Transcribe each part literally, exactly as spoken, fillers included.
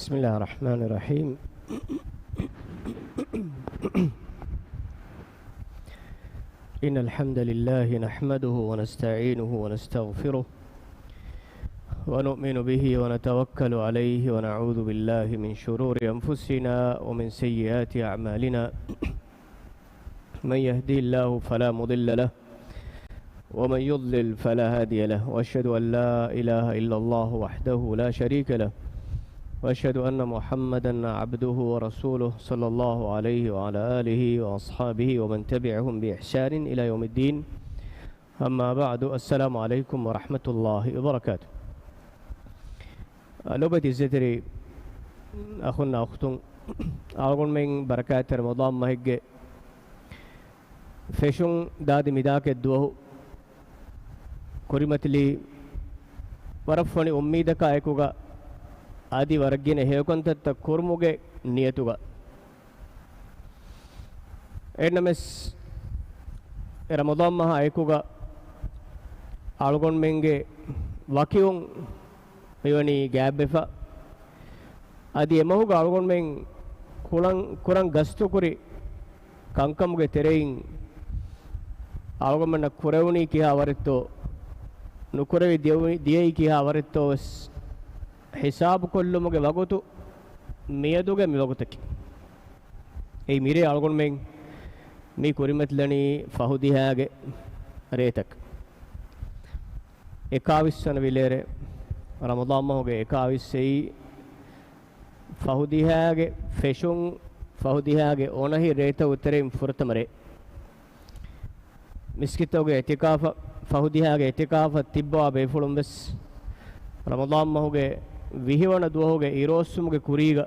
بسم الله الرحمن الرحيم. إن الحمد لله نحمده ونستعينه ونستغفره ونؤمن به ونتوكل عليه ونعوذ بالله من شرور أنفسنا ومن سيئات أعمالنا. من يهده الله فلا مضل له ومن يضلل فلا هادي له، وأشهد أن لا إله إلا الله وحده لا شريك له، وأشهد أن محمدا عبده ورسوله، صلى الله عليه وعلى آله وأصحابه ومن تبعهم بإحسان إلى يوم الدين. أما بعد، السلام عليكم ورحمة الله وبركاته. ލޮބުވެތި އިއްޒަތްތެރި އަޚުންނާ އުޚްތުން، އަޅުގަނޑުމެން ބަރަކާތްތެރި ރަމަޟާން މަހެއްގެ ފެށުން ދާދި މިދާކެއް ދުވަހު ކުރިމަތިލީ ވަރަށް ފޮނި އުއްމީދަކާ އެކުގަ، އަދި ވަރަށް ގިނަ ހެޔޮކަންތައްތައް ކުރުމުގެ ނިޔަތުގަ. އެހެންނަމަވެސް، އެ ރަމަޟާން މަހާ އެކުގަ އަޅުގަނޑުމެންގެ ވަކިވުން މިވަނީ ގާތްވެފަ. އަދި އެމަހުގަ އަޅުގަނޑުމެން ކުޅަން، ކުރަން ގަސްތުކުރި ކަންކަމުގެ ތެރެއިން އަޅުގަނޑުމެންނަށް ކުރެވުނީ ކިހާ ވަރެއްތޯ، ނުކުރެވި ދިޔައީ، ދިޔައީ ކިހާ ވަރެއްތޯ ވެސް ހިސާބުކޮށްލުމުގެ ވަގުތު މިއަދުގެ މި ވަގުތަކީ. އެއީ މިރޭ އަޅުގަނޑުމެން މި ކުރިމަތިލަނީ ފަހު ދިހާގެ ރޭތަކަށް. އެކާވީސް ވަނަ ވިލޭރޭ، ރަމަޟާން މަހުގެ އެކާވީސް އެއީ ފަހު ދިހާގެ ފެށުން، ފަހު ދިހާގެ އޮނަހި ރޭތައް ތެރެއިން ފުރަތަމަ ރޭ. މިސްކިތުގެ އިޢްތިކާފަށް، ފަހު ދިހާގެ އިޢްތިކާފަށް ތިއްބަވާ ބޭފުޅުން ވެސް ރަމަޟާން މަހުގެ ވިހި ވަނަ ދުވަހުގެ އިރުއޮއްސުމުގެ ކުރީގަ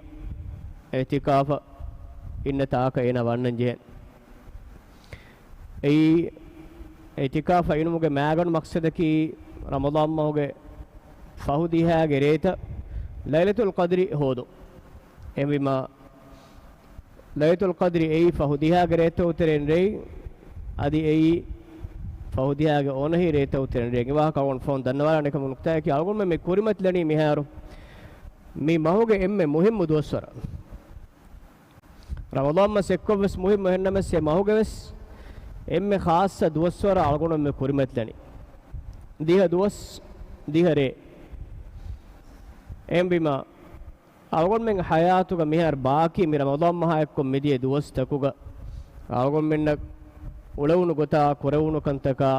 އިޢްތިކާފަށް އިންނަ ތާކަށް އޭނާ ވަންނަން ޖެހޭނެ. އެއީ، އިޢްތިކާފަށް އިނުމުގެ މައިގަނޑު މަޤްޞަދަކީ ރަމަޟާން މަހުގެ ފަހު ދިހާގެ ރޭތައް ލައިލަތުލް ޤަދްރި ހޯދުން. އެހެންވީމާ، ލައިލަތުލް ޤަދްރި އެއީ ފަހު ދިހާގެ ރޭތައް ތެރެއިން ރޭ، އަދި އެއީ ފަހު ދިހާގެ އޮނަހި ރޭތައް ތެރެއިން ރޭ. އެ ވާހަކަ އަޅުގަނޑު ފަހުން ދަންނަވާލާނެ ކަމުގެ ނުކުތާއަކީ، އަޅުގަނޑުމެން މި ކުރިމަތިލަނީ މިހާރު މި މަހުގެ އެންމެ މުހިއްމު ދުވަސްވަރަށް. ރަމަޟާން މަސް އެއްކޮށް ވެސް މުހިއްމު، އެހެންނަމަވެސް އެ މަހުގެ ވެސް އެންމެ ޚާއްޞަ ދުވަސްވަރަށް އަޅުގަނޑުމެން މި ކުރިމަތިލަނީ. ދިހަ ދުވަސް، ދިހަ ރޭ. އެހެންވީމާ، އަޅުގަނޑުމެން ޙަޔާތުގަ މިހާރު ބާކީ މި ރަމަޟާން މަހާ އެއްކޮށް މިދިޔަ ދުވަސްތަކުގަ އަޅުގަނޑުމެންނަށް އުޅެވުނު ގޮތާ، ކުރެވުނު ކަންތަކާ،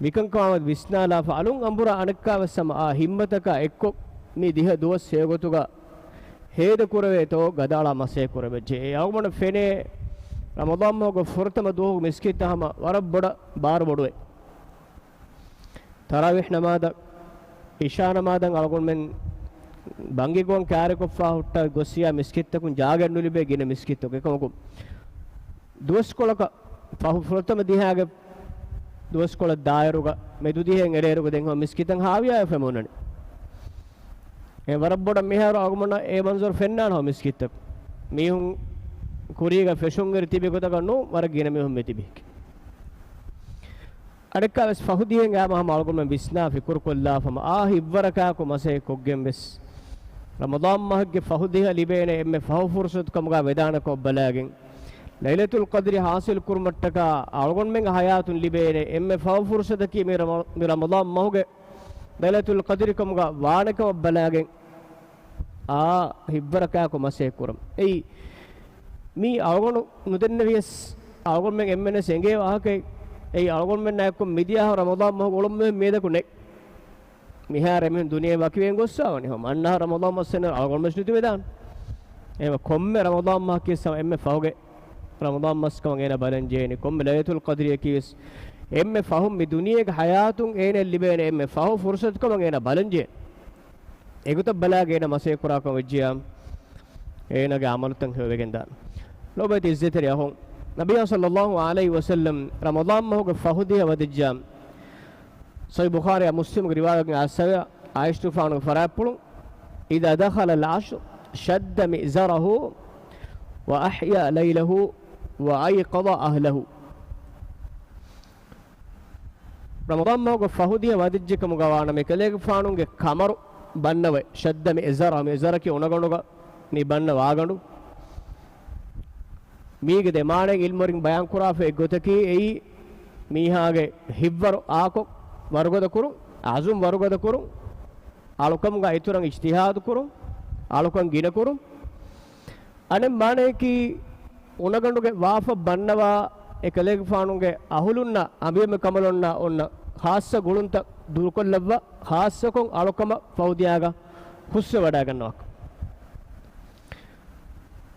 މިކަންކަމާމެދު ވިސްނާލާފަ، އަލުން އަނބުރާ އަނެއްކާވެސް ހަމަ އާ ހިންމަތަކާ އެއްކޮށް، މި ދިހަ ދުވަސް ހެޔޮގޮތުގަ ހޭދަކުރެވޭތޯ ގަދައަޅާ މަސައްކަތް ކުރެވިއްޖެ. އެ އަޅުގަނޑަށް ފެނޭ، ރަމަޟާން މަހުގެ ފުރަތަމަ ދުވަހު މިސްކިތަށް ހަމަ ވަރަށް ބޮޑަށް ބާރު ބޮޑުވޭ. ތަރާވީޙް ނަމާދަށް، އިޝާ ނަމާދަށް އަޅުގަނޑުމެން ބަންގިގޮން ކާރިކޮށްފަ ހުއްޓާ ގޮސް އިޔާ މިސްކިތްތަކުން ޖާގައެއް ނުލިބޭ ގިނަ މިސްކިތްތަކުން. އެކަމަކު، ދުވަސްކޮޅަކަށް ފަހު ފުރަތަމަ ދިހާގެ ދުވަސްކޮޅަށް ދާއިރުގަ މެދު ދިހައިން އެރޭރުގަ ދެން ހަމަ މިސްކިތަށް ހާވިޔާވެފަ މި އޮންނަނީ. އެ ވަރަށް ބޮޑަށް މިހާރު އަޅުގަނޑަށް އެ މަންޒަރު ފެންނާނެ ހަމަ މިސްކިތްތަކުން. މީހުން ކުރީގަ ފެށުން އެރި ތިބި ގޮތަކަށް ނޫން، ވަރަށް ގިނަ މީހުން މި ތިބީ. އަނެއްކާވެސް ފަހު ދިހައިން އައިމަ ހަމަ އަޅުގަނޑުމެން ވިސްނާ ފިކުރުކޮށްލާފަ ހަމަ އާ ހިތްވަރަކާއެކު މަސައްކަތް ކޮށްގެން ވެސް، ރަމަޟާން މަހެއްގެ ފަހު ދިހަ ލިބޭނެ އެންމެ ފަހު ފުރުޞަތު ކަމުގަ ވެދާނެ ކަމަށް ބަލާގެން، ލައިލަތުލް ޤަދްރި ޙާޞިލް ކުރުމަށްޓަކާ އަޅުގަނޑުމެންގެ ޙަޔާތުން ލިބޭނެ އެންމެ ފަހު ފުރުޞަތަކީ މި ރަމަ-، މި ރަމަޟާން މަހުގެ ލައިލަތުލް ޤަދްރި ކަމުގަ ވާނެ ކަމަށް ބަލާގެން، އާ ހިތްވަރަކާއެކު މަސައްކަތް ކުރަން. އެއީ، މީ އަޅުގަނޑު ނުދެންނެވިޔަސް، އަޅުގަނޑުމެން އެންމެންވެސް އެނގޭ ވާހަކައެއް. އެއީ، އަޅުގަނޑުމެންނާއެކު މިދިޔަ އަހަރު ރަމަޟާން މަހުގަ އުޅުން މީހުން މިއަދަކު ނެތް. މިހާރު އެމީހުން ދުނިޔެ ވަކިވެގެން ގޮއްސަވަނީ. ހަމަ އަންނަ އަހަރު ރަމަޟާން މަސް އަންނަ އަޅުގަނޑުމެންވެސް ނުތިބެދާނެ. އެހެންވެ ކޮންމެ ރަމަޟާން މަހަކީވެސް ހަމަ އެންމެ ފަހުގެ ރަމަޟާން މަސް ކަމަށް އޭނާ ބަލަން ޖެހޭނީ. ކޮންމެ ލައިލަތުލް ޤަދްރިއަކީވެސް އެންމެ ފަހުން މި ދުނިޔޭގެ ޙަޔާތުން އޭނައަށް ލިބޭނެ އެންމެ ފަހު ފުރުޞަތު ކަމަށް އޭނާ ބަލަން ޖެހޭނީ. އެގޮތަށް ބަލާގެން އޭނާ މަސައްކަތް ކުރާކަން ވެއްޖިއްޔާ، އޭނާގެ ޢަމަލުތައް ހެޔޮވެގެން ދާނެ. ލޯބިވެތި އިއްޒަތްތެރި އަޚުން، ނަބިއްޔާ ޞައްލައްލާހު ޢަލައިހި ވަސައްލަމް ރަމަޟާން މަހުގެ ފަހު ދިހަ ވަދެއްޖާ، ޞަޙީޙު ބުޚާރީ މުސްލިމުގެ ރިވާޔަތް އައިސްފަވޭ، ޢާއިޝަތުގެފާނުގެ ފަރާތްޕުޅުން، إذا دخل العشر شد مئزره وأحيا ليله وأيقظ أهله. ރަމަޟާން މަހުގެ ފަހު ދިހަ ވަދެއްޖެ ކަމުގަ ވާނަމަ، އެކަލޭގެފާނުގެ ކަމަރު ބަންނަވައި، ޝައްދަ މި އިޒާރާ، މި އިޒާރަކީ އުނަގަނޑުގަ މި ބަންނަ ވާގަނޑު. މީގެ ދެ މާނައިން ޢިލްމުވެރިން ބަޔާން ކުރާފަ އެއްގޮތަކީ އެއީ މީހާގެ ހިތްވަރު އާކޮށް ވަރުގަދަ ކުރުން، ޢަޒުމް ވަރުގަދަ ކުރުން، އަޅުކަމުގަ އިތުރަށް އިޖްތިހާދު ކުރުން، އަޅުކަން ގިނަ ކުރުން. އަނެއް މާނަޔަކީ، އުނަގަނޑުގެ ވާފަށް ބަންނަވާ އެކަލޭގެފާނުގެ އަހުލުންނަށް، އަނބިޔަމެ ކަނބަލުންނަށް އޮންނަ ޚާއްޞަ ގުޅުންތައް ދުރުކޮށްލައްވާ، ޚާއްޞަކޮށް އަޅުކަމަށް ފަހުދިހާގަ ހުސްވެވަޑައިގަންނަވާކަން.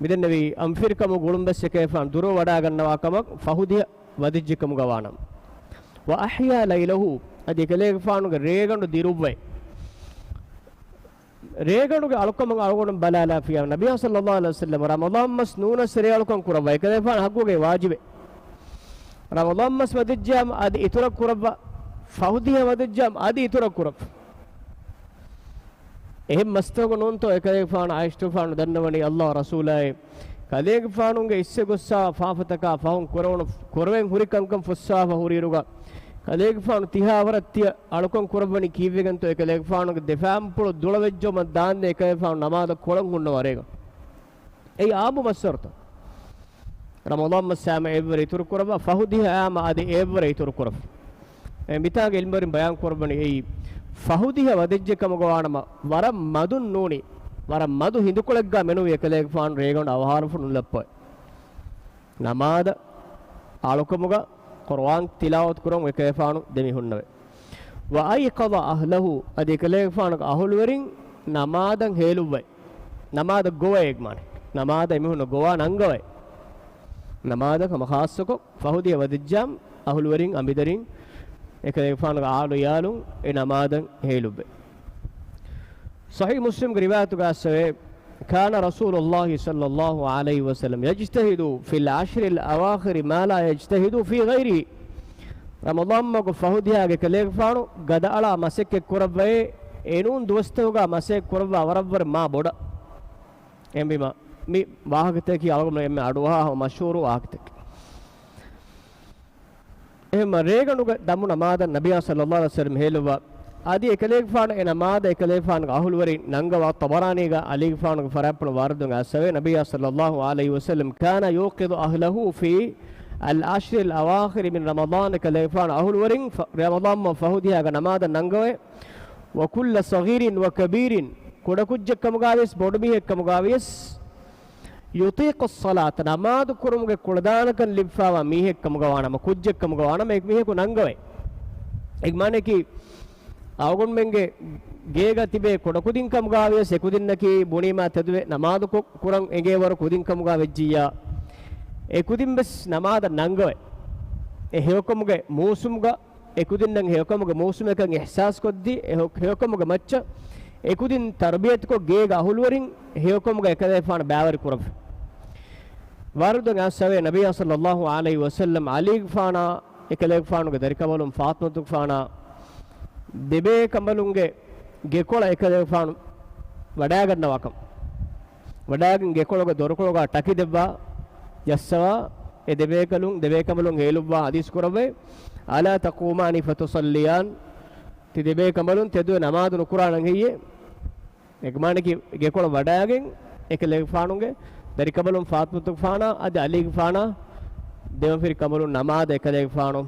މިދެންނެވީ އަނބިފިރިކަމުގެ ގުޅުން ވެސް އެކަލޭގެފާނު ދުރުވެވަޑައިގަންނަވާ ކަމަށް ފަހުދިހަ ވަދެއްޖެ ކަމުގަ ވާނަމަ. وأحيا ليله، އަދި އެކަލޭގެފާނުގެ ރޭގަނޑު ދިރުއްވައި. ރޭގަނޑުގެ އަޅުކަމަށް އަޅުގަނޑު ބަލާލާފިޔާ، ނަބިއްޔާ ޞައްލައްލާހު ޢަލައިހި ވަސައްލަމަ ރަމަޟާން މަސް ނޫނަސް ރޭ އަޅުކަން ކުރައްވާ، އެކަލޭގެފާނު ޙައްޤުގައި ވާޖިބެއް. ރަމަޟާން މަސް ވަދެއްޖާމަ އަދި އިތުރަށް ކުރައްވާ، ފަހުދިހަ ވަދެއްޖާމަ އަދި އިތުރަށް ކުރައްވާ. އެހެން މަސްތަކު ނޫންތޯ އެކަލޭގެފާނު ޢާއިޝަތުގެފާނު ދަންނަވަނީ، ﷲ ރަސޫލާއޭ، ކަލޭގެފާނުގެ އިސްވެ ގޮއްސާ ފާފަތަކާ ފަހުން ކުރެވުނު، ކުރެވެން ހުރި ކަންކަން ފުއްސާފަ ހުރިއިރުގަ، ކަލޭގެފާނު ތިހާވަރަށް ތިޔަ އަޅުކަން ކުރައްވަނީ ކީއްވެގެންތޯ އެކަލޭގެފާނުގެ ދެފާންޕުޅު ދުޅަވެއްޖައުމަށް ދާންދެން އެކަލޭގެފާނު ނަމާދަށް ކޮޅަށް ހުންނަވާ ރޭގަނޑު. އެއީ އާއްމު މައްސަރުތައް. ރަމަޟާން މަސް ހަމަ އެއްވަރެއް އިތުރު ކުރައްވާ، ފަހުދިހަ ހަމަ އަދި އެއްވަރެއް އިތުރު ކުރައްވާ. އެ މިތާގެ ޢިލްމުވެރިން ބަޔާން ކުރައްވަނީ އެއީ ފަހުދިހަ ވަދެއްޖެ ކަމުގަ ވާނަމަ، ވަރަށް މަދުން ނޫނީ، ވަރަށް މަދު ހިނދުކޮޅެއްގަ މެނުވީ އެކަލޭގެފާނު ރޭގަނޑު އަވަހާރަފުޅު ނުލައްޕަވައި. ނަމާދަށް އަޅުކަމުގަ، ޤުރުއާން ތިލާވަތު ކުރަން އެކަލޭގެފާނު ދެމިހުންނަވައި. وأيقظ أهله، އަދި އެކަލޭގެފާނުގެ އަހުލުވެރިން ނަމާދަށް ހޭލުއްވައި. ނަމާދަށް ގޮވައި އެގްމާނެ. ނަމާދަށް އެމީހުން ގޮވާ ނަންގަވައި. ނަމާދަށް ހަމަ ޚާއްޞަކޮށް، ފަހުދިހަ ވަދެއްޖާމަ، އަހުލުވެރިން، އަނބިދަރިން، އެކަލޭގެފާނުގެ އާލު އިޔާލުން އެ ނަމާދަށް ހޭލުއްވައި. ޞަޙީޙު މުސްލިމްގެ ރިވާޔަތުގަ އައިސްފަވޭ، كان رسول الله صلى الله عليه وسلم يجتهد في العشر الأواخر ما لا يجتهد في غيره. ރަމަޟާން މަހުގެ ފަހުދިހާގެ ކަލޭގެފާނު ގަދައަޅާ މަސައްކަތް ކުރައްވައޭ، އެނޫން ދުވަސްތަކުގަ މަސައްކަތް ކުރައްވާ ވަރަށްވަރަށް މާ ބޮޑަށް. އެހެންވީމަ، މި ވާހަކަތަކީ އަޅުގަނޑު އެންމެ އަޑުއަހާ ހަމަ މަޝްހޫރު ވާހަކަތަކެއް. އެހެންމަ ރޭގަނޑުގަ ދަމު ނަމާދަށް ނަބިއްޔާ ޞައްލައްލާހު ޢަލައިހި ވަސައްލަމަ ހޭލުއްވާ، އަދި އެކަލޭގެފާނު އެ ނަމާދަށް އެކަލޭގެފާނުގެ އަހުލުވެރިން ނަންގަވާ. ޠަބަރާނީގަ ޢަލީގެފާނުގެ ފަރާތްޕުޅު ވާރިދުވެގެން އައިސްފަވޭ، ނަބިއްޔާ ޞައްލައްލާހު ޢަލައިހި ވަސައްލަމަ كان يوقظ أهله في العشر الأواخر من رمضان، އެކަލޭގެފާނު އަހުލުވެރިން ފަ-، ރަމަޟާން މަހު ފަހުދިހާގަ ނަމާދަށް ނަންގަވައި. وكل صغير وكبير، ކުޑަކުއްޖެއް ކަމުގަވިޔަސް ބޮޑުމީހެއް ކަމުގަވިޔަސް، يطيق الصلاة، ނަމާދު ކުރުމުގެ ކުޅަދާނަކަން ލިބިފާވާ މީހެއް ކަމުގަވާނަމަ، ކުއްޖެއް ކަމުގަވާނަމަ، އެ މީހަކު ނަންގަވައި. އެ މާނައަކީ، އަޅުގަނޑުމެންގެ ގޭގަ ތިބޭ ކުޑަކުދިން ކަމުގަވިޔަސް، އެކުދިންނަކީ ބުނީމާ ތެދުވެ ނަމާދު ކު-، ކުރަން އެނގޭވަރު ކުދިން ކަމުގަ ވެއްޖިއްޔާ، އެކުދިން ވެސް ނަމާދަށް ނަންގަވައި. އެ ހެޔޮކަމުގެ މޫސުމުގަ އެކުދިންނަށް ހެޔޮކަމުގެ މޫސުމެކަން އިޙްސާސްކޮށްދީ، އެ ހެޔޮ-، ހެޔޮކަމުގެ މައްޗަށް އެކުދިން ތަރުބިޔަތުކޮށް، ގޭގެ އަހުލުވެރިން ހެޔޮކަމުގަ އެކަލޭގެފާނު ބައިވެރި ކުރައްވަ. ވާރިދުވެގެން އައިސްފަވޭ، ނަބިއްޔާ ޞައްލައްލާހު ޢަލައިހި ވަސައްލަމަ ޢަލީގެފާނާ އެކަލޭގެފާނުގެ ދަރިކަނބަލުން ފާޠިމަތުގެފާނާ ދެބޭކަނބަލުންގެ ގެކޮޅަށް އެކަލޭގެފާނު ވަޑައިގަންނަވާކަން. ވަޑައިގެން ގެކޮޅުގެ ދޮރުކޮޅުގަ ޓަކި ދެއްވާ ޖައްސަވާ، އެ ދެބޭކަލުން، ދެބޭކަނބަލުން ހޭލުއްވާ ޙަދީޘް ކުރައްވައި، ألا تقومان فتصليان، ތި ދެބޭކަނބަލުން ތެދުވެ ނަމާދު ނުކުރާނަން ހެއްޔޭ؟ އެގްމާނަކީ ގެކޮޅަށް ވަޑައިގެން އެކަލޭގެފާނުގެ ދަރިކަނބަލުން ފާޠިމަތުގެފާނާ އަދި ޢަލީގެފާނާ ދެމަފިރި ކަނބަލުން ނަމާދަށް އެކަލޭގެފާނު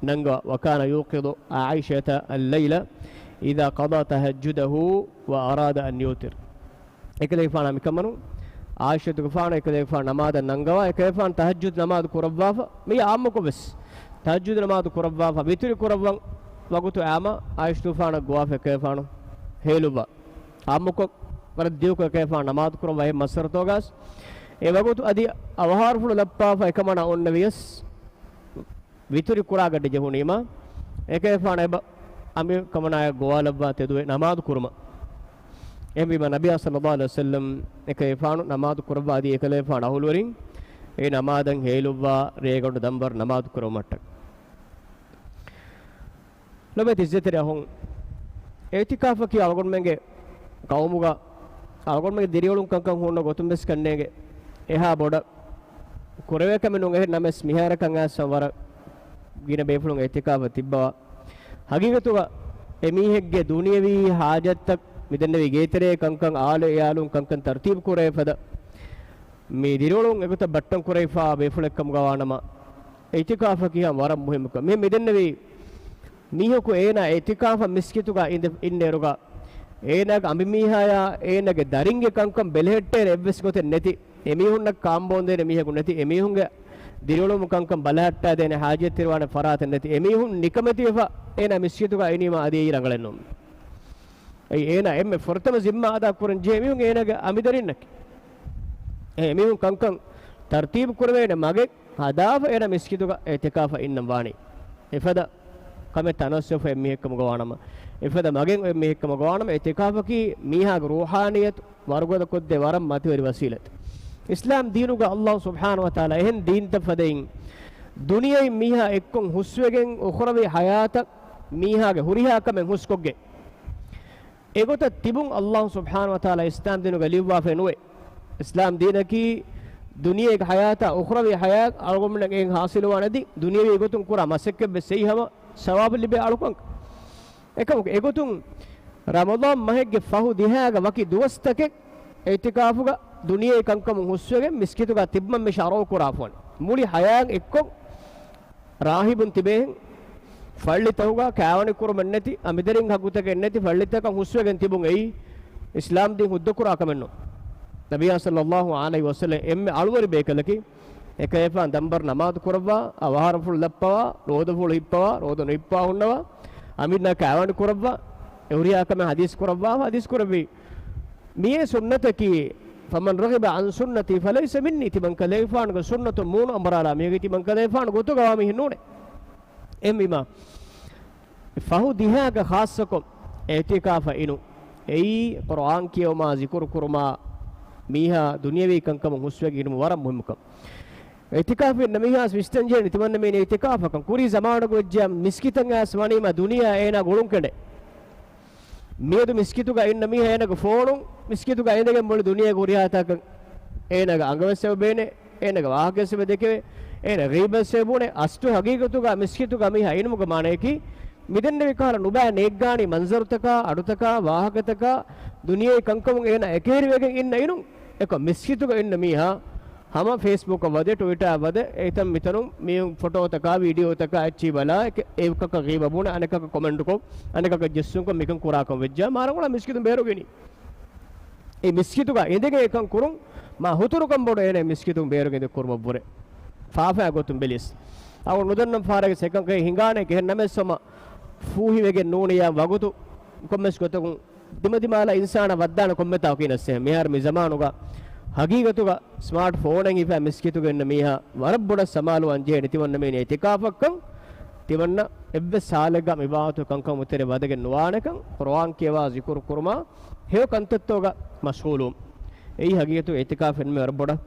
ނަންގަވާ. وكان يوقظ عائشة الليل إذا قضى تهجده وأراد أن يوتر. އެކަލޭގެފާނާ މިކަނބަލުން ޢާއިޝަތުގެފާނު އެކަލޭގެފާނު ނަމާދަށް ނަންގަވާ، އެކަލޭގެފާނު ތަހައްޖުދު ނަމާދު ކުރައްވާފަ، މިއީ ޢާއްމުކޮށް ވެސް ތަހައްޖުދު ނަމާދު ކުރައްވާފަ، ވިތުރި ކުރައްވަން ވަގުތު އައީމަ ޢާއިޝަތުގެފާނަށް ގޮވާފަ އެކަލޭގެފާނު ހޭލުއްވާ. ޢާއްމުކޮށް ވަރަށް ދިޔުކޮށް އެކަލޭގެފާނު ނަމާދު ކުރައްވާ އެ މައްސަރުތޯގަސް އެ ވަގުތު އަދި އަވަހާރަފުޅު ލައްޕާފަ އެކަމަނާ އޮންނަ ވިޔަސް، ވިތުރި ކުރާ ގަޑި ޖެހުނީމަ، އެކަލޭގެފާނު އެބަ އަނބި ކަމަނާޔަށް ގޮވާލައްވާ ތެދުވެ ނަމާދު ކުރުމަށް. އެހެންވީމަ، ނަބިއްޔާ ޞައްލައްލާހު ޢަލައިހި ވަސައްލަމަ އެކަލޭގެފާނު ނަމާދު ކުރައްވާ އަދި އެކަލޭގެފާނު އަހުލުވެރިން އެ ނަމާދަށް ހޭލުއްވާ ރޭގަނޑު ދަންވަރު ނަމާދު ކުރުމަށްޓަކައި. ލޮބެތި އިއްޒަތްތެރި އަޚުން، އިޢުތިކާފަކީ އަޅުގަނޑުމެންގެ ޤައުމުގަ އަޅުގަނޑުމެންގެ ދިރިއުޅުން ކަންކަން ހުންނަ ގޮތުން ވެސް ކަންނޭނގެ އެހާ ބޮޑަށް ކުރެވޭ ކަމެއް ނޫން. އެހެން ނަމަވެސް މިހާރަކަށް އައިސްފަ ވަރަށް ގިނަ ބޭފުޅުން އިޢުތިކާފަށް ތިއްބަވާ. ހަގީގަތުގަ އެމީހެއްގެ ދުނިޔަވީ ޙާޖަތްތައް މިދެންނެވީ ގޭތެރޭ ކަންކަން، އާލު އެއާލުން ކަންކަން ތަރުތީބު ކުރޭ ފަދަ، މި ދިރިއުޅުން އެގޮތަށް ބައްޓަން ކުރެވިފާ ބޭފުޅެއްކަމުގަ ވާނަމަ، އިއްތިކާފަކީ ހަމަ ވަރަށް މުހިއްމުކަން. މި މިދެންނެވީ މީހަކު އޭނާ އިއްތިކާފަށް މިސްކިތުގަ އިނދެ، އިންނޭރުގަ، އޭނާގެ އަނބިމީހާޔާ އޭނާގެ ދަރިންގެ ކަންކަން ބެލެހެއްޓޭނެ އެއްވެސް ގޮތެއް ނެތި، އެމީހުންނަށް ކާންބޯންދޭނެ މީހަކު ނެތި، އެމީހުންގެ ދިރިއުޅުމު ކަންކަން ބަލަހައްޓާދޭނެ ހާޖަތްތެރިވާނެ ފަރާތެއް ނެތި، އެމީހުން ނިކަމެތިވެފަ އޭނާ މިސްކިތުގަ އިނީމާ އަދި އެއީ ރަނގަޅެއްނޫން. އެއީ އޭނާ އެންމެ ފުރަތަމަ ޒިންމާ އަދާ ކުރަން ޖެހޭ މީހުން އޭނާގެ އަނބިދަރިންނަކީ. އެ މީހުން ކަންކަން ތަރުތީބު ކުރެވޭނެ މަގެއް ހަދާފަ އޭނާ މިސްކިތުގަ އިއްތިކާފަށް އިންނަން ވާނީ. އެފަދަ ކަމެއް ތަނަވަސްވެފަ އެއްމީހެއްކަމުގަ ވާނަމަ، އެފަދަ މަގެއް އެއްމީހެއްކަމުގަ ވާނަމަ، އިއްތިކާފަކީ މީހާގެ ރޫޙާނިއްޔަތު ވަރުގަދަ ކޮށްދޭ ވަރަށް މަތިވެރި ވަސީލަތެއް. އިސްލާމް ދީނުގަ އައްލާހު ސުބްޙާނަހު ވަތަޢާލާ އެހެން ދީންތައް ފަދައިން ދުނިޔެއިން މީހާ އެއްކޮށް ހުސްވެގެން އުޚްރަވީ ޙަޔާތަށް މީހާގެ ހުރިހާ ކަމެއް ހުސްކޮށްގެން، އެގޮތަށް ތިބުން އައްލާހު ސުބްޙާނަހު ވަތަޢާލާ އިސްލާމް ދީނުގަ ލިޔުއްވާފައެއް ނުވޭ. އިސްލާމް ދީނަކީ ދުނިޔޭގެ ޙަޔާތާ އުޚްރަވީ ޙަޔާތް އަޅުގަނޑުމެންނަށް އެއިން ޙާޞިލުވާނެ އަދި ދުނިޔެވީ ގޮތުން ކުރާ މަސައްކަތްވެސް އެއީ ހަމަ ސަވާބު ލިބޭ އަޅުކަން. އެކަމަކު އެގޮތުން ރަމަޟާން މަހެއްގެ ފަހު ދިހާގަ ވަކި ދުވަސްތަކެއް އިއްތިކާފުގަ ދުނިޔޭ ކަންކަމުން ހުސްވެގެން މިސްކިތުގަ ތިބުމަށް މި ޝަރުޢު ކުރާފަވަނީ. މުޅި ޙަޔާތް އެއްކޮށް ރާހިބުން ތިބޭހެން ފައްޅިތަކުގަ ކާވަނި ކުރުމެއް ނެތި، އަނބިދަރިން ހައްގުތަކެއް ނެތި ފައްޅިތަކަށް ހުސްވެގެން ތިބުން އެއީ އިސްލާމް ދީން ހުއްދަ ކުރާ ކަމެއް ނޫން. ނަބިއްޔާ ޞައްލައްލާހު ޢަލައިހި ވަސައްލަމް އެންމެ އަޅުވެރި ބޭކަލަކީ އެކަލޭގެފާނު ދަންބަރު ނަމާދު ކުރައްވާ، އަވަހާރަފުޅު ލައްޕަވާ، ރޯދަފުޅު ހިއްޕަވާ، ރޯދަ ނުހިއްޕަވާ ހުންނަވާ، އަނބިންނާ ކާވަނި ކުރައްވާ، އެ ހުރިހާ ކަމެއް ޙަދީޘް ކުރައްވާ، ޙަދީޘް ކުރެއްވި. މިއީ ސުންނަތަކީ، فمن رغب عن سنتي فليس مني، ތިމަން ކަލޭގެފާނުގެ ސުންނަތުން މޫނު އަނބުރާލާ މީހަކީ ތިމަން ކަލޭގެފާނު ގޮތުގަ ވާ މީހެއް ނޫނޭ. އެހެންވީމާ، ފަހު ދިހާގަ ޚާއްޞަކޮށް އިއްތިކާފަށް އިނުން. އެއީ ޤުރުއާން ކިޔެވުމާ، ޒިކުރު ކުރުމާ، މީހާ ދުނިޔަވީ ކަންކަމުން ހުސްވެގެން އިނުމަށް ވަރަށް މުހިއްމު ކަމެއް. އިއްތިކާފަށް އިންނަ މީހާ ވިސްނަން ޖެހޭނެ ތިމަންނަމެން އިއްތިކާފަކަން. ކުރީ ޒަމާނުގަ ވެއްޖެ މިސްކިތަށް އައިސް ވަނީމާ ދުނިޔެއާ އޭނާ ގުޅުން ކެނޑޭ. މިއަދު މިސްކިތުގަ އިންނަ މީހާ އޭނާގެ ފޯނުން މިސްކިތުގަ އިނދެގެން މުޅި ދުނިޔޭގެ ހުރިހާ ތަކަށް އޭނާގެ އަނގަވެސް އެބަ ބޭނެ، އޭނާގެ ވާހަކަވެސް އެބަ ދެކެވޭ، އޭނާ ޣީބަތް އެބަ ބުނޭ. އަސްލު ހަގީގަތުގަ މިސްކިތުގަ މީހާ އިނުމުގެ މާނަޔަކީ މިދެންނެވި ކަހަލަ ނުބައި ނޭއްގާނީ މަންޒަރުތަކާ، އަޑުތަކާ، ވާހަކަތަކާ، ދުނިޔޭ ކަންކަމުން އޭނާ އެކޭރިވެގެން އިންނަ އިނުން. އެކަމް މިސްކިތުގަ އިންނަ މީހާ ހަމަ ފޭސްބުކަށް ވަދެ، ޓުވިޓާ ވަދެ، އެތަން މިތަނުން މި ފޮޓޯތަކާ، ވީޑިއޯތަކާ އެއްޗިހި ބަލާ، އެކަކަށް ޣީބަ ބުނެ، އަނެކަކަށް ކޮމެންޓުކޮށް، އަނެކަކަށް ޖެއްސުންކޮށް މިކަން ކުރާކަން ވެއްޖާ، މާ ރަނގަޅަށް މިސްކިތުން ބޭރުގެނީ. އެ މިސްކިތުގަ އިނދެގެން އެކަން ކުރުން، މާ ހުތުރުކަން ބޮޑު އޭނަ މިސްކިތުން ބޭރުގެ އިނދެ ކުރުމަށްވުރެ. ފާފައި ގޮތުން ބެލިޔަސް. އަޅު ނުދަންނަން ފާރަގެ ސެކަން ކައި ހިނގާނެ ކެހެން ނަމެސް ހަމަ ފޫހިވެގެން ނޫނިޔާ ވަގުތު ކޮންމެސް ގޮތަކުން ދިމަދިމާލަށް އިންސާނާ ވައްދާނެ ކޮންމެތާކީ ނަސޭހަ. މިހާރު މި ޒަމާނުގަ ހަގީގަތުގަ ސްމާޓް ފޯނެއް ހިފާ މިސްކިތުގަ އިންނަ މީހާ ވަރަށް ބޮޑަށް ސަމާލުވާން ޖެހޭނެ ތިމަންނަމެން އިއްތިކާފަށްކަން. ތިމަންނަ އެއްވެސް ހާލެއްގަ މި ވާހަކަ ކަންކަމު ތެރެ ވަދެގެން ނުވާނެކަން، ޤުރުއާން ކިޔަވާ، ޒިކުރު ކުރުމާ، ހެޔޮ ކަންތައްތަކުގަ މަޝްޣޫލުވުން. އެއީ ހަގީގަތު އިއްތިކާފަށް އިންނަ ވަރަށް ބޮޑަށް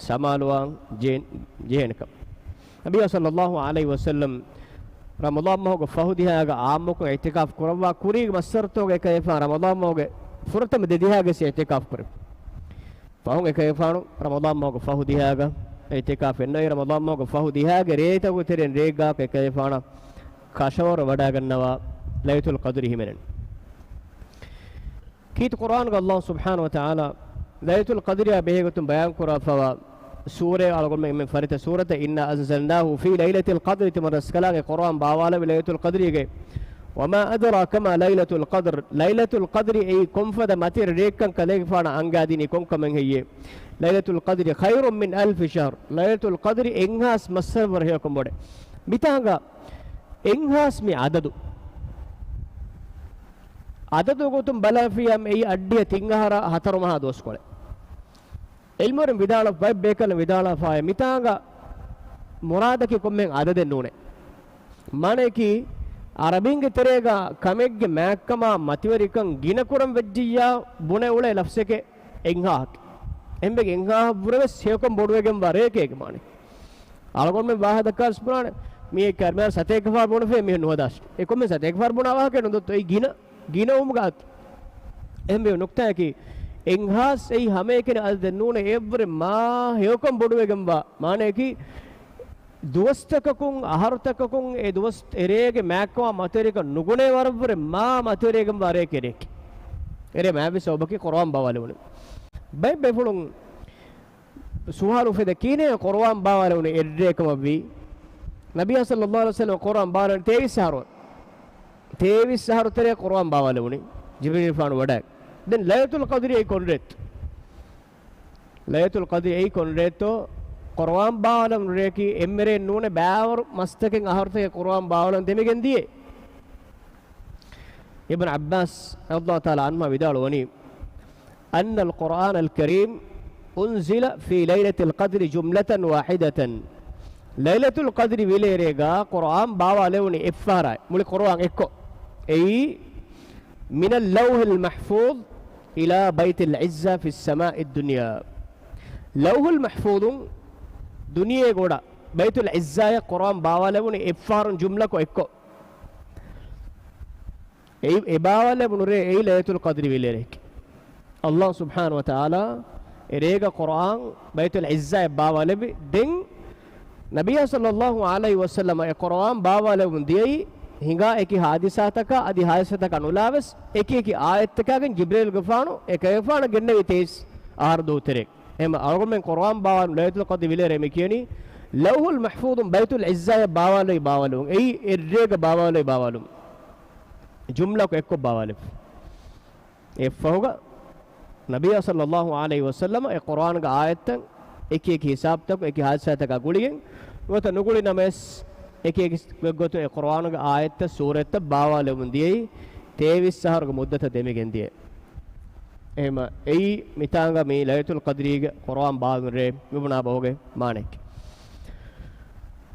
ސަމާލުވާން ޖެ-، ޖެހޭނެކަން. ނަބިއްޔާ ޞައްލައްލާހު ޢަލައިހި ވަސައްލަމް ރަމަޟާން މަހުގެ ފަހު ދިހާގަ އާއްމުކޮށް އިއްތިކާފް ކުރައްވާ ކުރީގެ މައްސަރުތަކުގައި ކަލޭގެފާނު ރަމަޟާން މަހުގެ ފުރަތަމަ ދެ ދިހާގެ އިއްތިކާފް ކުރެއްވި. ފަހުން އެކަލޭގެފާނު ރަމަޟާން މަހުގެ ފަހު ދިހާގަ އިއްތިކާފް އިންނައި، ރަމަޟާން މަހުގެ ފަހު ދިހާގެ ރޭތަކުގެ ތެރެއިން ރެއެއްގާކަށް އެކަލޭގެފާނަށް ކަށަވަރު ވަޑައިގަންނަވާ ލައިލަތުލް ޤަދްރި ހިމެނެން. ކީރިތި ޤުރުއާނުގަ އައްލާހު ސުބްޙާނަހު ވަތަޢާލާ ލައިލަތުލް ޤަދްރިއާ ބެހޭގޮތުން ބަޔާންކުރާފަވާ ސޫރައެއް އަޅުގަނޑުމެން އެންމެ ފަރިތަ ސޫރަތަށް، إنا أنزلناه في ليلة القدر، ތިމަން ރަސްކަލާނގެ ޤުރުއާން ބާވާލެއްވި ލައިލަތުލް ޤަދްރީގެ. وما أدراك ما ليلة القدر، ލައިލަތުލް ޤަދްރީ އެއީ ކޮންފަދަ މަތިވެރި ރެއެއްކަން ކަލޭގެފާނަށް އަންގާދިނީ ކޮންކަމެއް ހެއްޔޭ؟ ليلة القدر خير من ألف شهر، ލައިލަތުލް ޤަދްރީ އެއްހާސް މައްސަރުވަރު ހެޔޮކަން ބޮޑޭ. މިތާނގަ އެއްހާސް މި އަދަދު. އަދަދު ގޮތުން ބަލާފިޔާ އެއީ އައްޑިހަ ތިން އަހަރާ ހަތަރު މަހާ ދުވަސްކޮޅެއް. ޢިލްމުވެރިން ވިދާޅު، ބައެއް ބޭކަލުން ވިދާޅާފައި މިތާނގަ މުރާދަކީ ކޮންމެހެން އަދަދެއް ނޫނޭ. މާނަޔަކީ، ޢަރަބީންގެ ތެރޭގަ ކަމެއްގެ މާތްކަމާ މަތިވެރިކަން ގިނަކުރަން ވެއްޖިއްޔާ ބުނެ އުޅޭ ލަފްޒެކޭ އެއްހާހަކީ. އެހެންވެގެން އެއްހާހަށްވުރެވެސް ހެޔޮކަން ބޮޑުވެގެންވާ ރެއެކޭ މާނަ. އަޅުގަނޑުމެން ވާހަކަ ދައްކާ ބުނާނެ، މީ ކަރިމޭ ސަތޭކަ ފަހަރު ބުނެފޭ މީހެއް ނުހަދާށި. އެ ކޮންމެ ސަތޭކަ ފަހަރު ބުނާ ވާހަކައެއް ނުދޮއްތޯ އެއީ ގިނަ. ގިނަވުމުގަ އަތު. އެހެންވެ ނުކްތާއަކީ، އެއްހާސް އެއީ ހަމައެކަނި އަދަދެއް ނޫނޭ، އެއަށްވުރެ މާ ހެޔޮކަން ބޮޑުވެގެންވާ. މާނަޔަކީ، ދުވަސްތަކަކުން، އަހަރުތަކަކުން، އެ ދުވަސް އެރޭގެ މާތްކަމާ މަތިވެރިކަން ނުގުނޭ ވަރަށްވުރެ މާ މަތިވެރިވެގެންވާ ރެއެކޭ ރެއެކީ. އެރޭ މާތްވީ ސަބަބަކީ ޤުރުއާން ބާވާލެވުނު. ބައެއް ބޭފުޅުން ސުވާލު އުފެދޭ، ކިހިނެއް ޤުރުއާން ބާވާލެވުނީ އެއްރޭ ކަމަށްވީ؟ ނަބިއްޔާ ޞައްލައްލާހު ޢަލައިހި ވަސައްލަމަ ޤުރުއާން ބާވާލެވުނީ ތޭވީސް އަހަރު. ތޭވީސް އަހަރު ތެރޭ ޤުރުއާން ބާވާލެވުނީ ޖިބްރީލް ފާނު ވަޑައި. ދެން ލައިލަތުލް ޤަދްރި އެއީ ކޮން ރޭތް؟ ލައިލަތުލް ޤަދްރި އެއީ ކޮން ރޭތޯ؟ ޤުރުއާން ބާވާލެވުނު ރެއަކީ އެންމެ ރެއެއް ނޫނޭ، ބައިވަރު މަސްތަކެއް އަހަރުތަކެއް ޤުރުއާން ބާވާލަން ދެމިގެން ދިޔައީ. އިބްނު ޢައްބާސް ރަޟިޔައްލާހު ތަޢާލާ ޢަންހުމާ ވިދާޅުވަނީ، أن القرآن الكريم أنزل في ليلة القدر جملة واحدة. ލައިލަތުލް ޤަދްރި ވިލޭރޭގަ ޤުރުއާން ބާވާލެވުނީ އެއްފަހަރާ، މުޅި ޤުރުއާން އެއްކޮށް. އެއީ، من اللوح المحفوظ إلى بيت العزة في السماء الدنيا. ލައުޙުލް މަޙްފޫޡުން ދުނިޔޭގެ ބައިތުލް ޢިއްޒާޔަށް ޤުރުއާން ބާވާލެވުނީ އެއްފަހަރުން ޖުމްލަކޮށް އެއްކޮށް. އެއީ، އެ ބާވާލެވުނު ރޭ އެއީ ލައިލަތުލް ޤަދްރި ވިލޭރޭ. ﷲ ސުބްޙާނަހޫ ވަތަޢާލާ އެރޭގަ ޤުރުއާން ބައިތުލް ޢިއްޒާޔަށް ބާވާލެއްވި. ދެން ނަބިއްޔާ ޞައްލައްލާހު ޢަލައިހި ވަސައްލަމަ އެ ޤުރުއާން ބާވާލެވުން ދިޔައީ ހިނގާ އެކި ޙާދިސާތަކާ އަދި ޙާދިސާތަކާ ނުލާވެސް، އެކި އެކި އާޔަތްތަކާގެން ޖިބްރީލްގެފާނު އެކަލޭގެފާނަށް ގެންނެވި ތޭވީސް އަހަރު ދުވަހު ތެރޭ. އެހެން އަޅުގަނޑުމެން ޤުރުއާން ބާވާލުން ލައިލަތުލް ޤަދްރި ވިލޭރޭ މި ކިޔަނީ ލައުޙުލް މަޙްފޫޡުން ބައިތުލް ޢިއްޒާޔަށް ބާވާލެވި ބާވާލުން. އެއީ އެއްރޭގަ ބާވާލެވި ބާވާލުން. ޖުމްލަކޮށް އެއްކޮށް ބާވާލެވި. އެއަށްފަހުގަ ނަބިއްޔާ ޞައްލައްލާހު ޢަލައިހި ވަސައްލަމަ އެ ޤުރުއާންގެ އާޔަތްތައް އެކި އެކި ހިސާބުތަކުން އެކި ޙާދިސާތަކާ ގުޅިގެން ނުވަތަ ނުގުޅި ނަމަވެސް، އެކި އެކި ގޮތުން އެ ޤުރުއާނުގެ އާޔަތްތައް ސޫރަތްތައް ބާވާލެވުން ދިޔައީ ތޭވީސް އަހަރުގެ މުއްދަތަށް ދެމިގެން ދިޔަ. އެހެމަ އެއީ މިތާނގަ މި ލައިލަތުލް ޤަދްރީގެ ޤުރުއާން ބާވުން ރޭ މިބުނާ ބަހުގެ މާނައެކޭ.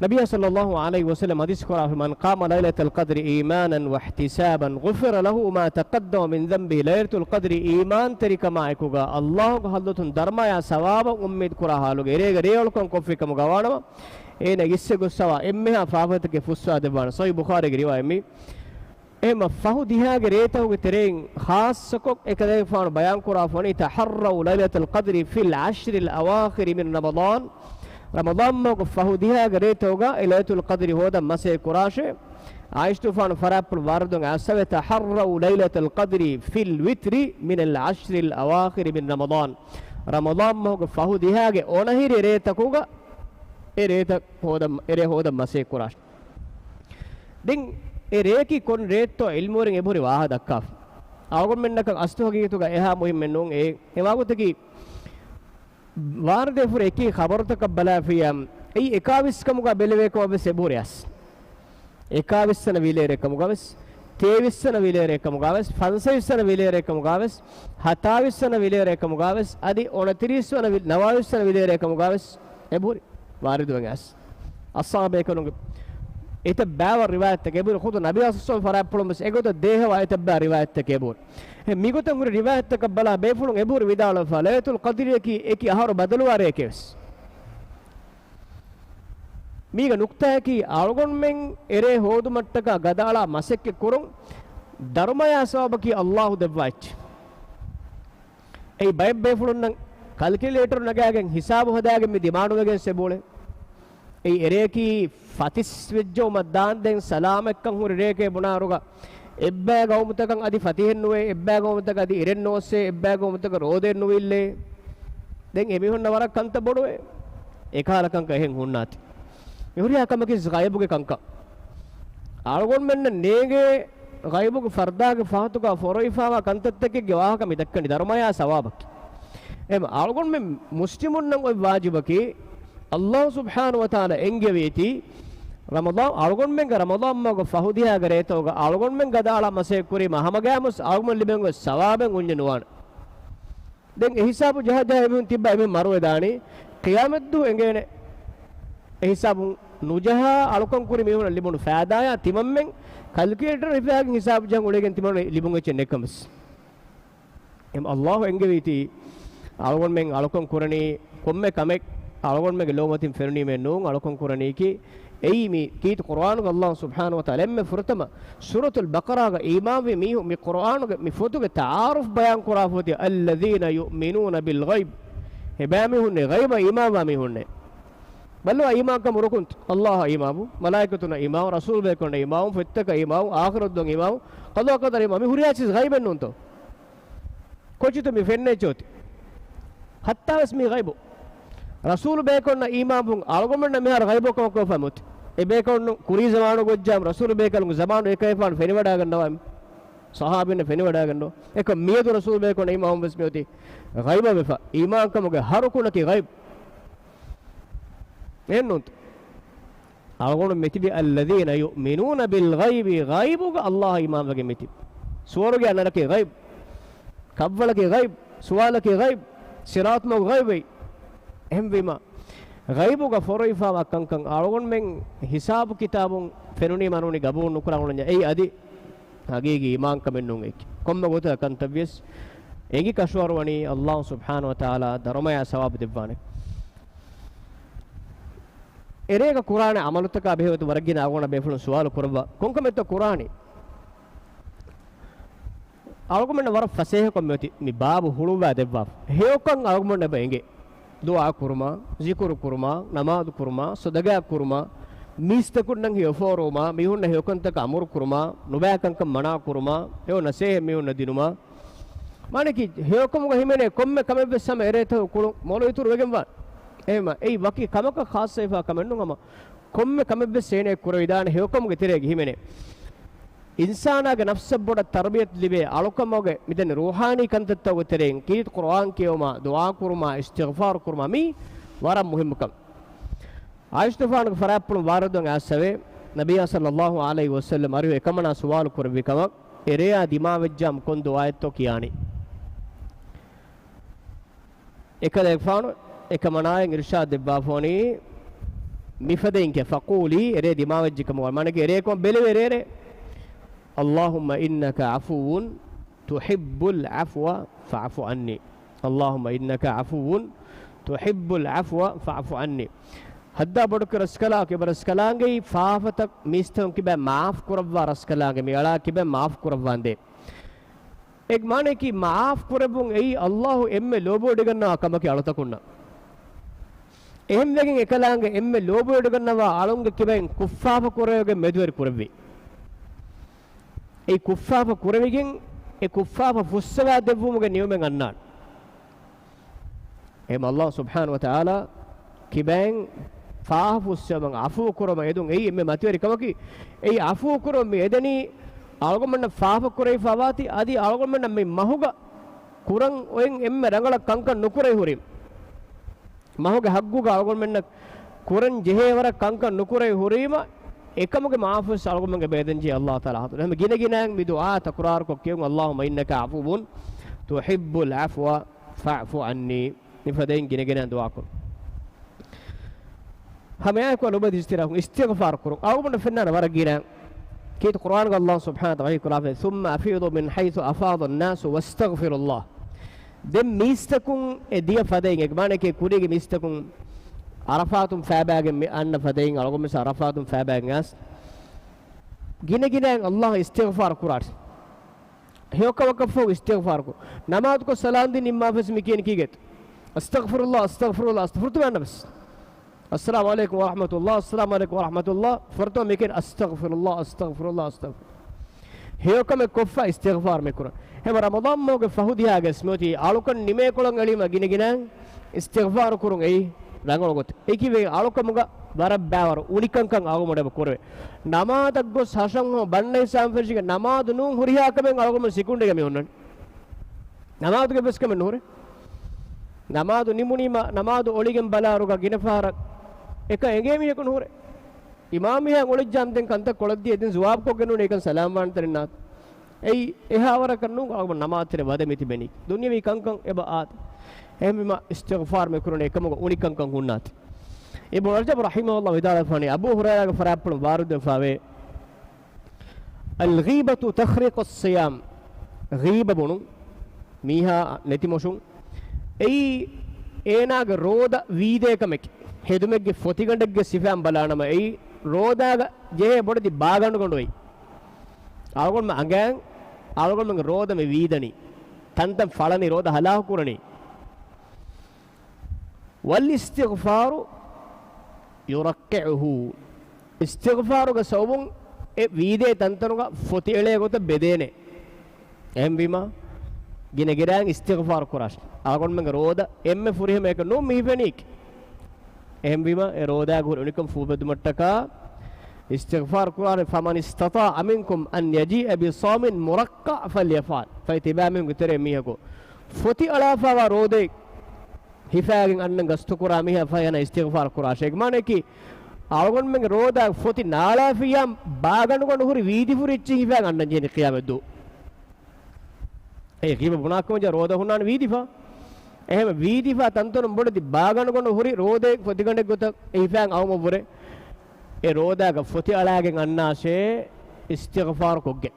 ނަބިއްޔާ ޞައްލައްލާހު ޢަލައިހި ވަސައްލަމަ ޙަދީޘް ކުރާފި، من قام ليلة القدر إيمانا واحتسابا غفر له ما تقدم من ذنبه. ލައިލަތުލް ޤަދްރި އީމާންތެރިކަމާއެކުގަ ﷲގެ ޙަޟްރަތުން ދަރުމަޔާ ސަވާބަށް އުއްމީދު ކުރާ ޙާލުގަ އެރޭގަ ރޭއަޅުކަން ކޮށްފި ކަމުގަ ވާނަމަ، އޭނަ އިސްވެ ގޮއްސަވާ އެންމެހާ ފާފަތަކެއް ފުއްސާ ދެއްވާނެ. ޞަޙީޙު ބުޚާރީގެ ރިވާޔަތް މީ. އެހެމަ ފަހު ދިހާގެ ރޭތަކުގެ ތެރެއިން ޚާއްޞަކޮށް އެކަލޭގެފާނު ބަޔާން ކުރާފަ ވަނީ، تحروا ليلة القدر في العشر الأواخر من رمضان. ރަމަޟާން މަހުގެ ފަހު ދިހާގެ ރޭތަކުގަ އެ ލައިލަތުލް ޤަދްރި ހޯދަން މަސައްކަތް ކުރާށޭ. ޢާއިޝަތުގެފާނު ފަރާތްޕުޅު ވާރިދުވެގެން އައިސްފަވޭ، تحروا ليلة القدر في الوتر من العشر الأواخر من رمضان. ރަމަޟާން މަހުގެ ފަހު ދިހާގެ އޮނަހިރި ރޭތަކުގަ އެ ރޭތައް ހޯދަން، އެ ރޭ ހޯދަން މަސައްކަތް ކުރާށޭ. ދެން އެ ރެޔަކީ ކޮން ރެއެއްތޯ ޢިލްމުވެރިން އެބަހުރި ވާހަކަ ދައްކާފަ. އަޅުގަނޑުމެންނަކަށް އަސްލު ހަގީގަތުގަ އެހާ މުހިއްމެއް ނޫން. އެ، އެ ވާގޮތަކީ ވާރިދުވެފަ ހުރި އެކި ޚަބަރުތަކަށް ބަލާފިޔާ، އެއީ އެކާވީސް ކަމުގަ ބެލެވޭ ކަމަށް ވެސް އެބަހުރި އަސް. އެކާވީސް ވަނަ ވިލޭރޭ ކަމުގަ ވެސް، ތޭވީސް ވަނަ ވިލޭރޭ ކަމުގަ ވެސް، ފަންސަވީސް ވަނަ ވިލޭރޭ ކަމުގަ ވެސް، ހަތާވީސް ވަނަ ވިލޭރޭ ކަމުގަ ވެސް، އަދި އޮނަތިރީސް ވަނަ ވި-، ނަވާވީސް ވަނަ ވިލޭރޭ ކަމުގަ ވެސް އެބަހުރި. ވާރިދުވެގެން އައިސް. އަޞްޙާބޭކަލުންގެ އެތައް ބައިވަރު ރިވާޔަތްތަކެއް އެބަހުރި. ޚުދު ނަބީ އަލައިހިއްސަލާމް ފަރާތްޕުޅުން ވެސް އެގޮތަށް ދޭހަވާ އެތައް ބައި ރިވާޔަތްތަކެއް އެބަހުރި. އެ މިގޮތަށް ހުރި ރިވާޔަތްތަކަށް ބަލާ ބޭފުޅުން އެބަހުރި ވިދާޅުވެފަ، ލައިލަތުލް ޤަދްރިއަކީ އެކި އަހަރު ބަދަލުވާ ރެޔެކޭ ވެސް. މީގެ ނުކްތާއަކީ އަޅުގަނޑުމެން އެރޭ ހޯދުމަށްޓަކާ ގަދައަޅާ މަސައްކަތް ކުރުން ދަރުމަޔާ ސަވާބަކީ ﷲ ދެއްވާ އެއްޗެއް. އެއީ ބައެއް ބޭފުޅުންނަށް ކަލްކިއުލޭޓަރު ނަގާގެން ހިސާބު ހަދާގެން މި ދިމާނުވެގެން ސެބޯޅެ. އެއީ އެރެއަކީ ފަތިސް ވެއްޖައުމަށް ދާން ދެން ސަލާމަތްކަން ހުރި ރެއެކޭ ބުނާއިރުގަ، އެއްބައި ގައުމުތަކަށް އަދި ފަތިހެއް ނުވޭ، އެއްބައި ގައުމުތަކަށް އަދި އިރެއް ނޯސޭ، އެއްބައި ގައުމުތަކަށް ރޯދައެއް ނުވިއްލޭ. ދެން އެމީހުންނަށް ވަރަށް ކަންތައް ބޮޑުވޭ. އެކަހަލަ ކަންކަން އެހެން ހުންނާތި. މި ހުރިހާ ކަމަކީ ޣައިބުގެ ކަންކަން. އަޅުގަނޑުމެންނަށް ނޭނގޭ ޣައިބުގެ ފަރުދާގެ ފަހަތުގަ ފޮރޮވިފާވާ ކަންތައްތަކެއްގެ ވާހަކަ މި ދައްކަނީ ދަރުމަޔާ ސަވާބަކީ. އެހެމަ އަޅުގަނޑުމެން މުސްލިމުންނަށް އޮތް ވާޖިބަކީ، ﷲ ސުބްޙާނަހޫ ވަތަޢާލާ އެންގެވީތީ، ރަމަޟާން، އަޅުގަނޑުމެންގެ ރަމަޟާން މަހުގެ ފަހު ދިހާގެ ރޭތަކުގަ އަޅުގަނޑުމެން ގަދައަޅާ މަސައްކަތް ކުރީމަ ހަމަގައިމުވެސް އަޅުގަނޑުމެން ލިބެން އޮތް ސަވާބެއް އުންޏެއް ނުވާނެ. ދެން އެ ހިސާބު ޖަހަޖަހާ އެމީހުން ތިއްބާ އެމީހުން މަރުވެދާނީ. ޤިޔާމަތްދުވަހު އެނގޭނެ އެ ހިސާބު ނުޖަހާ އަޅުކަން ކުރި މީހުނަށް ލިބުނު ފައިދާޔާ ތިމަންމެން ކަލްކިއުލޭޓަރު ހިފާގެން ހިސާބު ޖަހަން އުޅޭގެން ތިމަން ލިބުން އެއްޗެއް ނެއްކަން ވެސް. އެހެން ﷲ އެންގެވީތީ، އަޅުގަނޑުމެން އަޅުކަން ކުރަނީ ކޮންމެ ކަމެއް އަޅުގަނޑުމެންގެ ލޯމަތިން ފެނުނީމެއް ނޫން. އަޅުކަން ކުރަނީކީ އެއީ މި ކީރިތި ޤުރުއާނުގަ ﷲ ސުބްޙާނަހޫ ވަތަޢާލާ އެންމެ ފުރަތަމަ ސޫރަތުލް ބަޤަރާގަ އީމާންވި މީހުން، މި ޤުރުއާނުގެ މި ފޮތުގެ ތަޢާރުފް ބަޔާން ކުރާފަ އޮތީ، الذين يؤمنون بالغيب. އެބައިމީހުންނޭ ޣައިބަށް އީމާންވާ މީހުންނޭ. ބައްލަވާ އީމާންކަމު ރުކުންތައް. ﷲއަށް އީމާންވުން، މަލާއިކަތުންނަށް އީމާންވުން، ރަސޫލުބޭކަލުންނަށް އީމާންވުން، ފޮތްތަކަށް އީމާންވުން، އާޚިރަތްދުވަހަށް އީމާންވުން، ޤަޟާ ޤަދަރަށް އީމާން. މި ހުރިހާ ޗީޒް ޣައިބެއް ނޫންތޯ؟ ކޮޗިތޯ މި ފެންނަ އެއްޗެއް އޮތީ؟ ހައްތާވެސް މީ ޣައިބު. ރަސޫލު ބޭކަލުންނަށް އީމާންވުން އަޅުގަނޑުމެންނަށް މިހާރު ޣައިބު ކަމަކަށް އޮތީ. އެ ބޭކަލުން ކުރީ ޒަމާނުގަ ވެއްޖާމަ ރަސޫލު ބޭކަލުން ޒަމާނު އެކަހެފާނު ފެނިވަޑައިގަންނަވާ، ސަހާބީންނަށް ފެނިވަޑައިގަންނަވާ. އެކަމަކު މިއަދު ރަސޫލު ބޭކަލުންނަށް އީމާންވުން ވެސް މިއޮތީ ޣައިބަށް ވެފަ. އީމާންކަމުގެ ހަ ރުކުނަކީ ޣައިބު. އެހެންނޫންތަ؟ އަޅުގަނޑު މިތިބީ الذين يؤمنون بالغيب، ޣައިބުގަ ﷲ އަށް އީމާންވެގެން މިތިބީ. ސުވަރުގެ ނަރަކަ ޣައިބު، ކަށްވަޅަކީ ޣައިބު، ސުވާލަކީ ޣައިބު، ސިރާޠު މަގު ޣައިބެއް. އެހެންވީމަ، ޣައިބުގަ ފޮރުވިފާވާ ކަންކަން އަޅުގަނޑުމެން ހިސާބު ކިތާބުން ފެނުނީމަ ނޫނީ ގަބޫލު ނުކުރާ އުޅެންޏާ އެއީ އަދި ހަގީގީ އީމާންކަމެއް ނޫން އެކި. ކޮންމެ ގޮތަކަށް ކަންތައްވިޔަސް އެނގި ކަށަވަރުވަނީ ﷲ ސުބްޙާނަހޫ ވަތަޢާލާ ދަރުމަޔާ ސަވާބު ދެއްވާނެ. އެރޭގަ ކުރާނެ ޢަމަލުތަކާ ބެހޭ ގޮތުން ވަރަށް ގިނަ އަޅުގަނޑަށް ބޭފުޅުން ސުވާލު ކުރައްވާ، ކޮންކަމެއްތޯ ކުރާނީ؟ އަޅުގަނޑުމެންނަށް ވަރަށް ފަސޭހަކޮށް މިއޮތީ މި ބާބު ހުޅުއްވާ ދެއްވާފަ. ހެޔޮކަން އަޅުގަނޑުމެންނަށް އެބަ އެނގޭ. ދުޢާ ކުރުމާ، ޒިކުރު ކުރުމާ، ނަމާދު ކުރުމާ، ސަދަގާ ކުރުމާ، މީސްތަކުންނަށް ހެޔޮ ފޯރުވުމާ، މީހުންނަށް ހެޔޮކަންތަކަށް އަމުރު ކުރުމާ، ނުބައިކަންކަން މަނާ ކުރުމާ، ހެޔޮ ނަސޭހަތް މީހުންނަށް ދިނުމާ. މާނައަކީ ހެޔޮކަމުގަ ހިމެނޭ ކޮންމެ ކަމެއްވެސް ހަމަ އެރޭތަކުގެ ކުޅުން މޮޅު އިތުރު ވެގެންވާނެ. އެހެންވީމަ އެއީ ވަކި ކަމަކަށް ޚާއްޞަވެފާ ކަމެއް ނޫން، ހަމަ ކޮންމެ ކަމެއްވެސް އޭނައަށް ކުރެވިދާނެ ހެޔޮކަމުގެ ތެރޭގަ ހިމެނޭ. އިންސާނާގެ ނަފްސަށް ބޮޑަށް ތަރުބިޔަތު ލިބޭ އަޅުކަމުގެ މިދެން ރޫޙާނީ ކަންތައްތަކުގެ ތެރެއިން ކީރިތި ޤުރުއާން ކިޔެވުމާ، ދުޢާ ކުރުމާ، އިސްތިޣްފާރު ކުރުމާ މީ ވަރަށް މުހިއްމު ކަމެއް. ޢާއިޝަތުގެފާނުގެ ފަރާތްޕުޅުން ވާރިދުވެގެން އައިސްފަވޭ، ނަބިއްޔާ ޞައްލައްލާހު ޢަލައިހި ވަސައްލަމް އަރިހު އެކަމަނާ ސުވާލު ކުރެއްވި ކަމަށް، އެރެޔާ ދިމާވެއްޖާމަ ކޮން ދުޢާއެއްތޯ ކިޔާނީ؟ އެކަލޭގެފާނު އެކަމަނާއަށް އިރުޝާދު ދެއްވާފަ ވަނީ މިފަދައިން ކިޔާ، فقولي، އެރޭ ދިމާވެއްޖެ ކަމަށް ވާނެ. މާނައަކީ އެރޭ ކޮން ބެލެވޭ ރޭރޭ. اللهم إنك عفو تحب العفو فاعف عني. اللهم إنك عفو تحب العفو فاعف عني. ހައްދާ ބޮޑުކޮށް ރަސްކަލާކޮ، އެބަ ރަސްކަލާނގެއީ ފާފަތައް މީސްތަކުން ކިބައިން މާފު ކުރައްވާ ރަސްކަލާނގެ މި އަޅާ ކިބައިން މާފު ކުރައްވާނދޭ. އޭގެ މާނައަކީ މާފު ކުރެއްވުން އެއީ ﷲ އެންމެ ލޯބިވެޑިގަންނަވާ ކަމަކީ އަޅުތަކުންނަށް. އެހެންވެގެން އެކަލާނގެ އެންމެ ލޯބިވެޑިގަންނަވާ އަޅުންގެ ކިބައިން ކުށްފާފަ ކުރެވިގެން މެދުވެރި ކުރެއްވި. އެ ކުށްފާފަ ކުރެވިގެން އެ ކުށްފާފަ ފުއްސަވާ ދެއްވުމުގެ ނިޢުމަތް އަންނާނެ. އެހެން ﷲ ސުބްޙާނަހޫ ވަތަޢާލާ ކިބައިން ފާފަ ފުއްސެވުމަށް ޢަފޫ ކުރުމަށް އެދުން އެއީ އެންމެ މަތިވެރި ކަމަކީ. އެއީ ޢަފޫ ކުރުމަށް މި އެދެނީ އަޅުގަނޑުމެންނަށް ފާފަ ކުރެވިފައިވާތީ އަދި އަޅުގަނޑުމެންނަށް މި މަހުގަ ކުރަން އޮތް އެންމެ ރަނގަޅަށް ކަންކަން ނުކުރެވި ހުރީމަ. މަހުގެ ޙައްޤުގަ އަޅުގަނޑުމެންނަށް ކުރަން ޖެހޭ ވަރަށް ކަންކަން ނުކުރެވި ހުރީމަ، އެކަމުގެ މާފުވެސް އަޅުގަނޑުމެންގެ ބޭދަންޖެހޭ ﷲ ތަޢާލާ ޙަޟްރަތު. އެހެން ގިނަގިނައިން މި ދުޢާ ތަކުރާރުކޮށް ކިޔުން، اللهم إنك عفو تحب العفو فاعف عني. މިފަދައިން ގިނަގިނައިން ދުޢާކުރުން. ހަމައެއާއެކު ނުބަދި އިސްތިރާޙުން އިސްތިޣްފާރު ކުރުން. އަޅުގަނޑަށް ފެންނާނެ ވަރަށް ގިނަ. ކީރިތި ޤުރުއާނުގަ ﷲ ސުބްޙާނަހޫ ވަތަޢާލާ ވަޙީ ކުރާފައި، ثم أفيضوا من حيث أفاض الناس واستغفروا الله. ދެން މީސްތަކުން އެ ދިޔަ ފަދައިން، އެ މާނައަކީ ކުރީގެ މީސްތަކުން ޢަރަފާތުން ފައިބައިގެން މި އަންނަ ފަދައިން އަޅުގަނޑު މީސް ޢަރަފާތުން ފައިބައިގެން އައިސް ގިނަގިނައިން ﷲ އަށް އިސްތިޣްފާރު ކުރާށި. ހެޔޮކަމަކަށްފަހު އިސްތިޣްފާރު ކުރުން. ނަމާދުކޮށް ސަލާމްދީ ނިންމާފަސް މި ކިޔަނީ ކީގެތަ؟ أستغفر الله، أستغفر الله، أستغفر، ފުރަތަމަ އަންނަ ވެސް. السلام عليكم ورحمة الله، السلام عليكم ورحمة الله، ފުރަތަމަ މި ކިޔަނީ أستغفر الله، أستغفر الله، أستغفر. ހެޔޮކަމެއް ކޮށްފަ އިސްތިޣްފާރު މި ކުރަން. ހަމަ ރަމަޟާން މަހުގެ ފަހު ދިހައިގެ މިއޮތީ އަޅުކަން ނިމޭކޮޅަށް އެޅީމަ ގިނަގިނައިން އިސްތިޣްފާރު ކުރުން އެއީ ރަނގަޅު ގޮތެއް. އެކިވެ އަޅުކަމުގަ ވަރަށް ބައިވަރު އުނިކަންކަން އަޅުގަނޑު އެބަ ކުރެވޭ. ނަމާދަށް ގޮސް ހަށަން ހޮ ބަންނަ ހިސާބުން ފެށިގެން ނަމާދު ނޫން ހުރިހާ ކަމެއް އަޅުގަނޑު ސިކުނޑެއްގަ މި ހުންނަނީ. ނަމާދުގެ އެއްވެސް ކަމެއް ނުހުރޭ. ނަމާދު ނިމުނީމަ، ނަމާދު އޮޅިގެން ބަލާއިރުގަ ގިނަ ފަހަރަށް އެކަން އެނގޭ މީހަކު ނުހުރޭ. އިމާމް މިހާ އޮޅިއްޖާމަ ދެން ކަންތައް ކޮޅަށްދިޔަ ދެން ޖުވާބުކޮށްގެން ނޫނީ އެކަން ސަލާމް ވާން ތެރެންނާ. އެއީ އެހާވަރަކަށް ނޫން އަޅުގަނޑު ނަމާދުތެރޭ ވަދެ މިތިބެނީ. ދުނިޔަވީ ކަންކަން އެބަ އާދެ. އެހެންވީމަ އިސްތިޣްފާރު މި ކުރަނީ އެކަމުގަ އުނިކަންކަން ހުންނާތީ. އިބްނު ރަޖަބް ރަޙިމަހުﷲ ވިދާޅުވެފާނީ، އަބޫ ހުރައިރާގެ ފަރާތްޕުޅުން ވާރިދުވެފާވޭ، الغيبة تخرق الصيام. ޣީބަ ބުނުން، މީހާ ނެތިމޮށުން، އެއީ އޭނާގެ ރޯދަ ވީދޭ ކަމެކޭ. ހެދުމެއްގެ ފޮތިގަނޑެއްގެ ސިފައިން ބަލާނަމަ، އެއީ ރޯދާގަ ޖެހޭ ބޮޑެތި ބާގަނޑުގަނޑު އެއީ. އަޅުގަނޑުމެ އަނގައިން، އަޅުގަނޑުމެންގެ ރޯދަ މި ވީދަނީ. ތަންތަން ފަޅަނީ، ރޯދަ ހަލާކު ކުރަނީ. والاستغفار يرقعه. އިސްތިޣްފާރުގެ ސަބަބުން އެ ވީދޭ ތަންތަނުގަ ފޮތި އެޅޭ ގޮތަށް ބެދޭނެ. އެހެންވީމަ، ގިނަ ގިނައިން އިސްތިޣްފާރު ކުރާށޭ. އަޅުގަނޑުމެންގެ ރޯދަ އެންމެ ފުރިހަމައަކަށް ނޫން މި ހިފެނީކީ. އެހެންވީމަ، އެ ރޯދާގެ ހުރި އުނިކަން ފޫބެއްދުމަށްޓަކާ އިސްތިޣްފާރު ކުރާށޭ. فمن استطاع منكم أن يجيء بصوم مرقع فليفعل. ފަހެ ތިބާމީހުންގެ ތެރޭ މީހަކު ފޮތި އަޅާފައިވާ ރޯދައެއް ހިފާގެން އަންނަން ގަސްތުކުރާ މީހާ ފަހެ އޭނާ އިސްތިޣްފާރު ކުރާށޭ. އޭގެ މާނައަކީ، އަޅުގަނޑުމެންގެ ރޯދާގެ ފޮތި ނާޅާފިއްޔާ ބާގަނޑުގަނޑު ހުރި ވީދިފުރި އެއްޗެއް ހިފާގެން އަންނަން ޖެހޭނީ ޤިޔާމަތްދުވަހު. އެ ޣީބަ ބުނާކަމަށް ޖާ ރޯދަ ހުންނާނެ ވީދިފަ. އެހެން ވީދިފަ ތަންތަނުން ބޮޑެތި ބާގަނޑުގަނޑު ހުރި ރޯދައެއް ފޮތިގަނޑެއް ގޮތަށް އެ ހިފާގެން އައުމަށްވުރެ، އެ ރޯދާގަ ފޮތި އަޅާގެން އަންނާށޭ އިސްތިޣްފާރު ކޮށްގެން.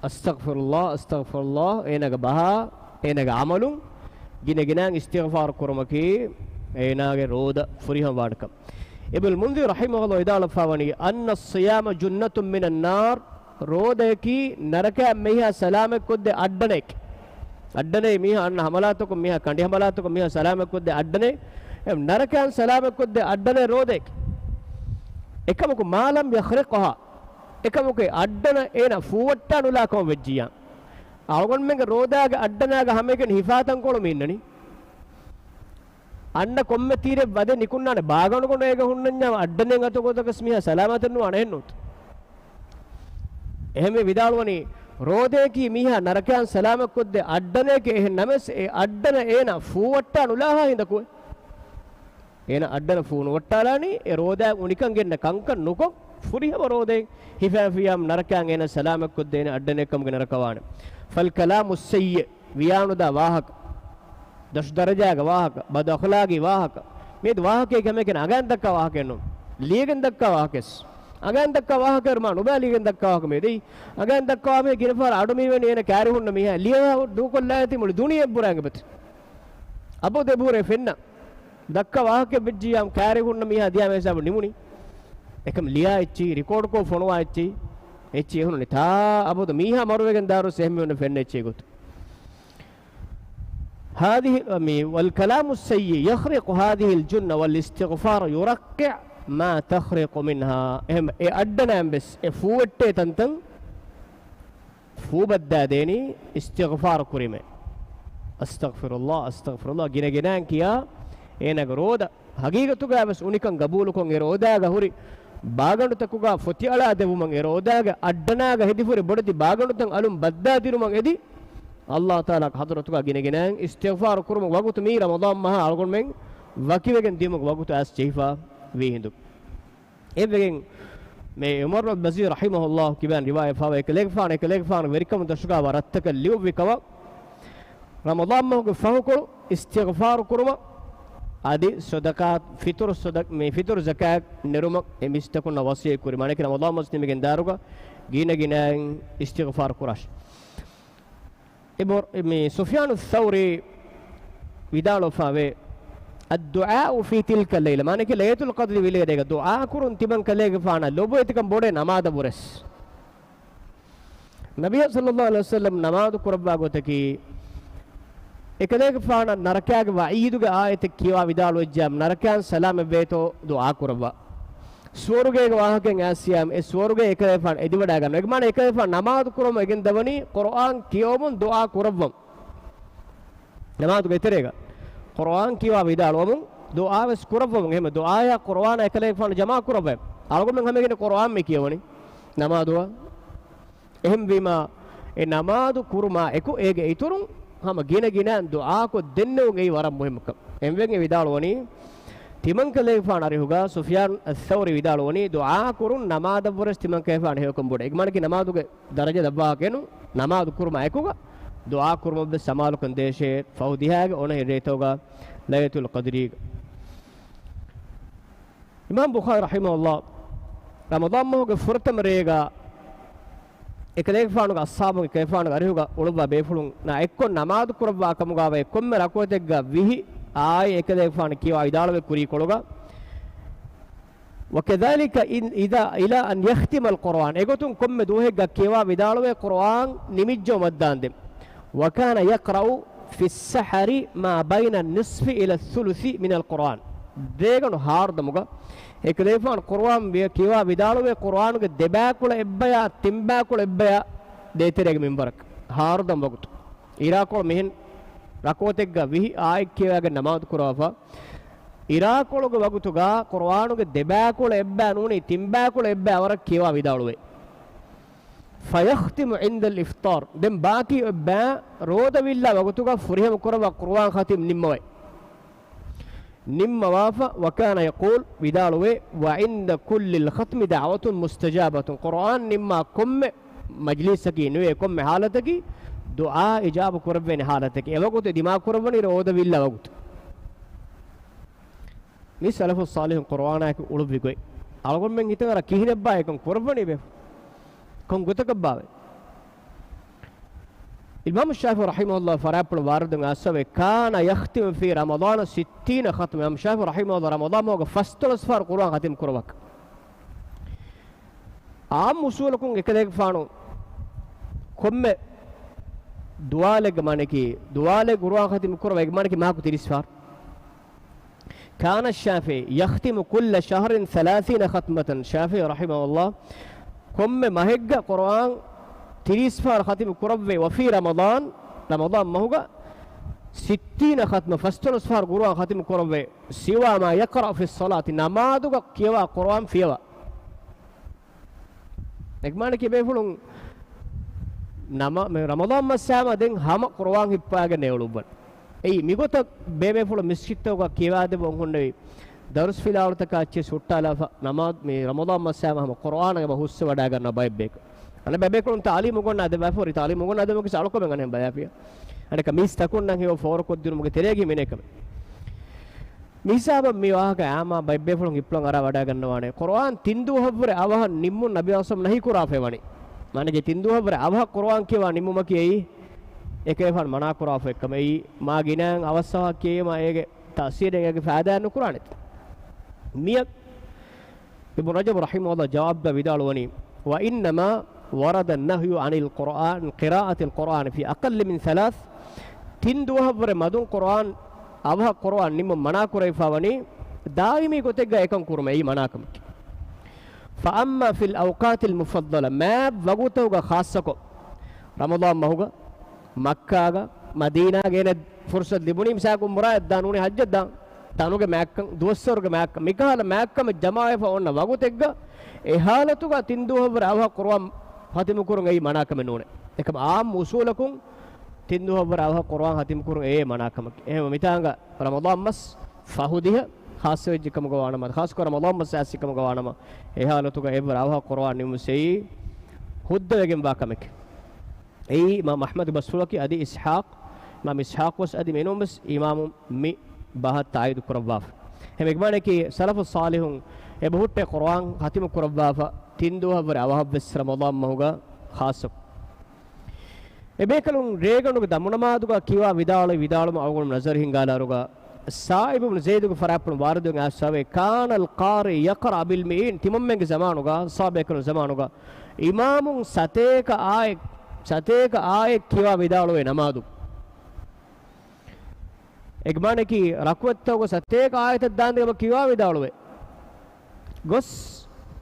އަސްތަޣްފިރުﷲ، އަސްތަޣްފިރުﷲ، އޭނާގެ ބަހާ، އޭނާގެ ޢަމަލުން ގިނަ ގިނައިން އިސްތިޣްފާރު ކުރުމަކީ އޭނާގެ ރޯދަ ފުރިހަމަވާނެކަން. އިބްނުލް މުންޛިރު ރަޙިމަހުﷲ ވިދާޅުވެފައިވަނީ، أن الصيام جنة من النار، ރޯދައަކީ ނަރަކައިން މީހާ ސަލާމަތްކޮށްދޭ އައްޑަނައެކޭ. އައްޑަނައޭ މީހާ އަންނަ ހަމަލާތަކުން، މީހާ ކަނޑި ހަމަލާތަކުން މީހާ ސަލާމަތްކޮށްދޭ އައްޑަނައޭ. އެ ނަރަކައިން ސަލާމަތްކޮށްދޭ އައްޑަނައޭ ރޯދައެކޭ. އެކަމަކު، ما لم يخرقها، އެކަމަކު އެ އައްޑަނަ އޭނާ ފޫވައްޓާ ނުލާ ކަމަށް ވެއްޖިއްޔާ. އަޅުގަނޑުމެންގެ ރޯދާގެ އައްޑަނާގަ ހަމައެކަނި ހިފާތަންކޮޅު މި އިންނަނީ. އަންނަ ކޮންމެ ތީރެއް ވަދެ ނިކުންނާނެ ބާގަނޑުގަނޑު އޭގަ ހުންނަންޏާ އައްޑަނެއް އަތުގަ ގޮތަކަސް މީހާ ސަލާމަތެއް ނުވާނެ އެހެންނޫންތަ؟ އެހެންވެ ވިދާޅުވަނީ، ރޯދައަކީ މީހާ ނަރަކައިން ސަލާމަތްކޮށްދޭ އައްޑަނައެކޭ. އެހެން ނަމަވެސް އެ އައްޑަނަ އޭނާ ފޫވައްޓާ ނުލާހާ ހިނދަކު އެ އޭނަ އައްޑަނަ ފޫ ނުވައްޓާލާނީ، އެ ރޯދާ އުނިކަން ގެންނަ ކަންކަން ނުކޮށް، ފުރިހަމަ ރޯދައެއް ހިފާފިޔާމް ނަރަކާން އޭނަ ސަލާމަތްކޮށްދޭނެ އައްޑަނެއްކަމުގެ ނަރަކަވާނެ. فالكلام السيء، ވިޔާނުދާ ވާހަކަ، ދަށު ދަރަޖާގެ ވާހަކަ، ބަދު އަޚްލާގީ ވާހަކަ، މިއަދު ވާހަކައެއް ހަމައެކަނި އަނގައިން ދައްކާ ވާހަކައެއް ނޫން. ލިޔެގެން ދައްކާ ވާހަކައެއް. އަނގައިން ދައްކާ ވާހަކައެއް ނުބައި ލިޔެގެން ދައްކާ ވާހަކަ މިއަދު. އަނގައިން ދައްކާ މީހެއް ގިނަ ފަހަރަށް އަޑު މިވެނީ އޭނަ ކާރި ހުންނަ މީހާ. ލިޔާ ދޫކޮށްލާ އޭތި މުޅި ދުނިޔެ އެއްބުރާ އެބަތި. އަބަދު އެބަހުރޭ ފެންނަ. ދައްކާ ވާހަކައެއް ވެއްޖިއްޔާ ކާރި ހުންނަ މީހާ ދިޔާމެ ހިސާބު ނިމުނީ. އެކަމް ލިޔާ އެއްޗިހި، ރިކޯޑްކޮށް ފޮނުވާ އެއްޗިހި، އެއްޗިހި އެހުނުނީ. ތާ އަބަދު މީހާ މަރުވެގެން ދާރުސް އެހެންމެ ހުންނަ ފެންނަ އެއްޗެއް ގޮތު. ހާދިހި، މި، والكلام السيء يخرق هذه الجنة والاستغفار يرقع ما تخرق منها. އެހެން އެ އައްޑަނާން ވެސް އެ ފޫވެއްޓޭ ތަންތަން ފޫބައްދާދޭނީ އިސްތިޣްފާރު ކުރީމޭ. އަސްތަޣްފިރުﷲ، އަސްތަޣްފިރުﷲ ގިނަ ގިނައިން ކިޔާ، އޭނާގެ ރޯދަ ހަގީގަތުގަވެސް އުނިކަން ގަބޫލުކޮށް، އެ ރޯދާގަ ހުރި ބާގަނޑުތަކުގަ ފޮތިއަޅާ ދެވުމަށް، އެ ރޯދާގެ އައްޑަނާގަ ހެދިފުރި ބޮޑެތި ބާގަނޑުތައް އަލުން ބައްދާދިރުމަށް އެދި، ﷲ ތަޢާލާގެ ޙަޟްރަތުގަ ގިނަ ގިނައިން އިސްތިޣްފާރު ކުރުމަށް ވަގުތު މީ ރަމަޟާން މަހާ އަޅުގަނޑުމެން ވަކިވެގެން ދިޔުމުގެ ވަގުތު އައިސް ޖެހިފަ ވީ ހިނދު. އެވެގެން މޭ ޢުމަރު އަލްބަޒީރު ރަޙިމަހުﷲ ކިބައިން ރިވާޔަތް ފާވަ އެކަލޭގެފާނު، އެކަލޭގެފާނު ވެރިކަމު ދަށުގާވާ ރަށްތަކަށް ލިޔުއްވި ކަމަށް، ރަމަޟާން މަހުގެ ފަހުކޮޅު އިސްތިޣްފާރު ކުރުމަށް، އަދި ޞަދަޤާތް، ފިޠުރު ޞަދަ-، މި ފިޠުރު ޒަކާތް ނެރުމަށް އެ މީސްތަކުންނަށް ވަޞިއްޔަތް ކުރި. މާނައަކީ ރަމަޟާން މަސް ނިމިގެން ދާރުގަ ގިނަ ގިނައިން އިސްތިޣްފާރު ކުރާށި. އިބު-، މި ސުފްޔާނު ޘައުރީ ވިދާޅުވެފައިވޭ، الدعاء في تلك الليلة، މާނައަކީ ލައިލަތުލް ޤަދްރި ވިލޭރޭގަ ދުޢާ ކުރުން ތިމަން ކަލޭގެފާނަށް ލޮބުވެތިކަން ބޮޑޭ ނަމާދަށްވުރެސް. ނަބިއްޔާ ޞައްލައްލާހު ޢަލައިހި ވަސައްލަމް ނަމާދު ކުރައްވާ ގޮތަކީ، އެކަލޭގެފާނަށް ނަރަކާގެ ވަޢީދުގެ އާޔަތެއް ކިޔަވާ ވިދާޅުވެއްޖާމަ، ނަރަކާން ސަލާމަތްވޭތޯ ދުޢާ ކުރައްވާ. ސުވަރުގޭގެ ވާހަކައެއް އައިސްޔާމަ، އެ ސުވަރުގޭ އެކަލޭފާނު އެދިވަޑާގަންނަ. އެގެ މާނަ އެކަލޭފާނު ނަމާދު ކުރުމަށް އެގެން ދަވަނީ ޤުރުއާން ކިޔަވަމުން ދުޢާ ކުރައްވަމުން. ނަމާދުގެ އެތެރޭގަ ޤުރުއާން ކިޔަވާ ވިދާޅުވަމުން ދުޢާވެސް ކުރައްވަމުން. އެހެން ދުޢާޔާ ޤުރުއާނާ އެކަލޭފާނު ޖަމާ ކުރައްވައި. އަޅުގަނޑުމެން ހަމައިގެން ޤުރުއާން މި ކިޔަވަނީ ނަމާދުގަ. އެހެންވީމާ، އެ ނަމާދު ކުރުމާ އެކު، އޭގެ އިތުރުން ހަމަ ގިނަ ގިނައިން ދުޢާކޮށް ދެންނެވުން އެއީ ވަރަށް މުހިއްމު ކަމެއް. އެންމެން އެ ވިދާޅުވަނީ، ތިމަންކަލޭގެފާނު އަރިހުގަ ސުފްޔާން އައްސައުރީ ވިދާޅުވަނީ، ދުޢާ ކުރުން ނަމާދަށްވުރެސް ތިމަންކަލޭގެފާނު ހެޔޮކަން ބޮޑޭ. އެގެ މާނައަކީ ނަމާދުގެ ދަރަޖަ ދަށްވާކަށް ނޫން، ނަމާދު ކުރުމާ އެކުގަ ދުޢާ ކުރުމަށްވެސް ސަމާލުކަން ދޭށޭ، ފަހު ދިހައިގެ އޮނަހި ރޭތަކުގަ ލައިލަތުލް ޤަދްރީގަ. އިމާމް ބުޚާރީ ރަޙިމަހުﷲ ރަމަޟާން މަހުގެ ފުރަތަމަ ރޭގަ އެކަލޭގެފާނުގެ އަޞްޙާބުން އެކަލޭގެފާނުގެ އަރިހުގަ އުޅުއްވާ ބޭފުޅުންނާ އެއްކޮށް ނަމާދު ކުރައްވާ ކަމުގައި ކޮންމެ ރަކުޢަތެއްގަ ވިހި އާޔަތް އެކަލޭގެފާނު ކިޔަވާ ވިދާޅުވެ ކުރީކޮޅުގަ، وكذلك إن، إذا، إلى أن يختم القرآن، އެގޮތުން ކޮންމެ ދުވަހެއްގަ ކިޔަވާ ވިދާޅުވޭ ޤުރުއާން ނިމިއްޖައުމަށްދާންދެން. وكان يقرأ في السحر ما بين النصف إلى الثلث من القرآن. ދޭގަނޑު ހާރުދަމުގަ އެކަލޭގެފާނު ޤުރުއާން ވި-، ކިޔަވާ ވިދާޅުވޭ ޤުރުއާނުގެ ދެބައިކުޅަ އެއްބަޔާ ތިންބައިކުޅަ އެއްބަޔާ ދޭތެރޭގެ މިންވަރަކަށް ހާރުދަމު ވަގުތު. އިރާކޮޅު މިހެން ރަކުޢަތެއްގަ ވިހި އާޔަތް ކިޔަވައިގެން ނަމާދު ކުރަވާފަ. އިރާކޮޅުގެ ވަގުތުގަ ޤުރުއާނުގެ ދެބައިކުޅަ އެއްބައި ނޫނީ ތިންބައިކުޅަ އެއްބައި ވަރަށް ކިޔަވާ ވިދާޅުވޭ. فيختم عند الإفطار. ދެން ބާކީ އެއްބައި ރޯދަ ވިއްލާ ވަގުތުގަ ފުރިހަމަ ކުރައްވާ ޤުރުއާން ޚަތިމް ނިންމަވައި. ނިންމަވާފަ، وكان يقول، ވިދާޅުވޭ، وعند كل الختم دعوة مستجابة. ޤުރުއާން ނިންމާ ކޮންމެ މަޖްލީސަކީ ނުވޭ ކޮންމެ ޙާލަތަކީ ދުޢާ އިޖާބަ ކުރެވޭނެ ޙާލަތަކީ. އެވަގުތު ދިމާ ކުރައްވަނީ ރޯދަ ވިއްލާ ވަގުތު. މި ސަލަފު ޞާލިޙުން ޤުރުއާނާއެކު އުޅުއްވި ގޮތް. އަޅުގަނޑުމެން ހިތަށް އަރާ ކިހިނެއްބާ އެކަން ކުރައްވަނީ ބޭފުޅުން؟ ކޮން ގޮތަކަށްބާވައި؟ އިމާމު ޝާފިޢީ ރަޙިމަހުﷲ ފަރާތްޕުޅު ވާރިދުން އައިސްފަވޭ، كان يختم في رمضان ستين ختمة. އިމާމު ޝާފިޢީ ރަޙިމަހުﷲ ރަމަޟާން މަހުގަ ފަސްދޮޅަސް ފަހަރު ޤުރުއާން ޚަތިމް ކުރައްވާ. އާއްމު އުޞޫލަކުން އެކަލޭގެފާނު ކޮންމެ ދުވާލެއްގެ މާނައަކީ، ދުވާލެއް ޤުރުއާން ޚަތިމް ކުރައްވާ މާނައަކީ މަހަކު ތިރީސް ފަހަރު. كان الشافعي يختم كل شهر ثلاثين ختمة. ޝާފިޢީ ރަޙިމަހުﷲ ކޮންމެ މަހެއްގަ ޤުރުއާން ތިރީސް ފަހަރު ޚަތިމު ކުރައްވޭ. وفي رمضان، ރަމަޟާން މަހުގަ ސިއްތީނަ ޚަތްމަ، ފަސްދޮޅަސް ފަހަރު ޤުރުއާން ޚަތިމު ކުރައްވޭ. سوى ما يقرأ في الصلاة، ނަމާދުގަ ކިޔަވާ ޤުރުއާން ފިޔަވާ. އެކަމާނަކީ ބޭފުޅުން ނަމަ-، މެ ރަމަޟާން މަސް ހަމަ ދެން ހަމަ ޤުރުއާން ހިއްޕާގެން އެ އުޅުއްވަން. އެއީ މިގޮތަށް ބޭބޭފުޅުން މިސްކިތްތަކުގަ ކިޔަވާދެއްވަން ހުންނެވި ދަރުސް ފިލާވަޅުތަކާ އެއްޗެއް ހުއްޓާލާފަ، ނަމާދު މި ރަމަޟާން މަސް ހަމަ ޤުރުއާނަށް އެބަ ހުއްސަވަޑައިގަންނަ ބައެއް ބޭކަށް. އަނެއް ބޭކަލުން ތަޢުލީމު ގޮންނަ އަދެ ބައިފޯރި ތަޢުލީމު ގޮންނަ އަދެ މަކިސް އަޅުކަމެއް އަނެއް ބަޔާފިޔާ. އަނެކަ މީސް ތަކުންނަށް ހެޔޮ ފޯރުކޮށްދިނުމުގެ ތެރޭގެ މިނޭކަމެއް. މިހިސާބަށް މި ވާހަކަ އާއްމާ ބައެއް ބޭފުޅުން ހިއްޕުޅަން އަރާ ވަޑައިގަންނަވާނެ. ޤުރުއާން ތިން ދުވަހަށްވުރެ އަވަހަށް ނިންމުން ނަބީ އަސްލަމް ނަހީ ކުރާފައި ވަނީ. މާނަގެ ތިން ދުވަހަށްވުރެ އަވަހަށް ޤުރުއާން ކިޔަވާ ނިންމުމަކީ އެއީ އެކަލޭގެފާނު މަނާ ކުރާފަ އެއްކަމެއް. އެއީ މާ ގިނައިން އަވަސްއަވަހަށް ކިޔެވީމާ އޭގެ ތައުސީރެއް އޭގެ ފައިދާއެއް ނުކުރާނެތަ؟ މިއަށް އިބްނު ރަޖަބު ރަޙިމަހުﷲ ޖަވާބު ދެއްވާ ވިދާޅުވަނީ، وإنما ورد النهي عن القرآن، قراءة القرآن في أقل من ثلاث. ތިން ދުވަހަށްވުރެ މަދުން ޤުރުއާން، އަވަހަށް ޤުރުއާން ނިންމުން މަނާ ކުރެވިފައިވަނީ ދާއިމީ ގޮތެއްގަ އެކަން ކުރުމަށް އެއީ މަނާކަމަކީ. فأما في الأوقات المفضلة، މާތް ވަގުތުތަކުގަ ޚާއްޞަކޮށް، ރަމަޟާން މަހުގަ، މައްކާގަ، މަދީނާގަ އޭނަ ފުރުޞަތު ލިބުނީ މިސާލަކަށް ޢުމްރާއަށް ދާން ނޫނީ ޙައްޖަށް ދާން. ތަނުގެ މާތްކަން، ދުވަސްވަރުގެ މާތްކަން، މިކަހަލަ މާތްކަމެއް ޖަމާވެފަ އޮންނަ ވަގުތެއްގަ، އެ ޙާލަތުގަ ތިން ދުވަހަށްވުރެ އަވަހަށް ޤުރުއާން ޚަތިމު ކުރުން އެއީ މަނާކަމެއް ނޫނޭ. އެކަމަ ޢާއްމު އުޞޫލަކުން ތިން ދުވަހަށްވުރެ އަވަހަށް ޤުރުއާން ޚަތިމު ކުރުން އެއީ މަނާކަމަކީ. އެހެންވެ މިތާނގަ ރަމަޟާން މަސް ފަހު ދިހަ ޚާއްޞަވެއްޖެ ކަމުގަ ވާނަމަ، ޚާއްޞަކޮށް ރަމަޟާން މަސް އައިސް ކަމުގަ ވާނަމަ، އެ ޙާލަތުގަ އެއްވަރަށް އަވަހަށް ޤުރުއާން ނިމުމުން އެއީ ހުއްދަވެގެންވާ ކަމެކޭ. އެއީ އިމާމް އަޙްމަދު ބަސްފުޅަކީ އަދި އިސްޙާޤް، އިމާމް އިސްޙާޤް ވެސް އަދި މިނޫން ވެސް އިމާމު މި ބަހަށް ތާއީދު ކުރައްވާފަ. އެހެންވީމާ އެކީ ސަލަފު ޞާލިޙުން އެބަހުއްޓޭ ޤުރުއާން ޚަތިމު ކުރައްވާފަ ތިން ދުވަހަށްވުރެ އަވަހަށްވެސް ރަމަޟާން މަހުގަ ޚާއްޞަކޮށް. އެބޭކަލުން ރޭގަނޑުގެ ދަމުނަމާދުގަ ކިޔަވާ ވިދާޅުވި ވިދާޅުވުމަށް އަޅުގަނޑު ނަޒަރު ހިންގާލާއިރުގަ، ސާޢިބު ބުނު ޒައިދުގެ ފަރާތްޕުޅު ވާރިދުވެގެން އައިސްފަވޭ، كان القارئ يقرأ بالمئين، ތިމަންމެންގެ ޒަމާނުގަ، ޞަޙާބީކަލުން ޒަމާނުގަ، އިމާމުން ސަތޭކަ އާޔަތް، ސަތޭކަ އާޔަތް ކިޔަވާ ވިދާޅުވޭ ނަމާދު. އެގެ މާނައަކީ ރަކުޢަތްތަކުގަ ސަތޭކަ އާޔަތެއް ދާންދެން އެބަ ކިޔަވާ ވިދާޅުވޭ. ގޮސް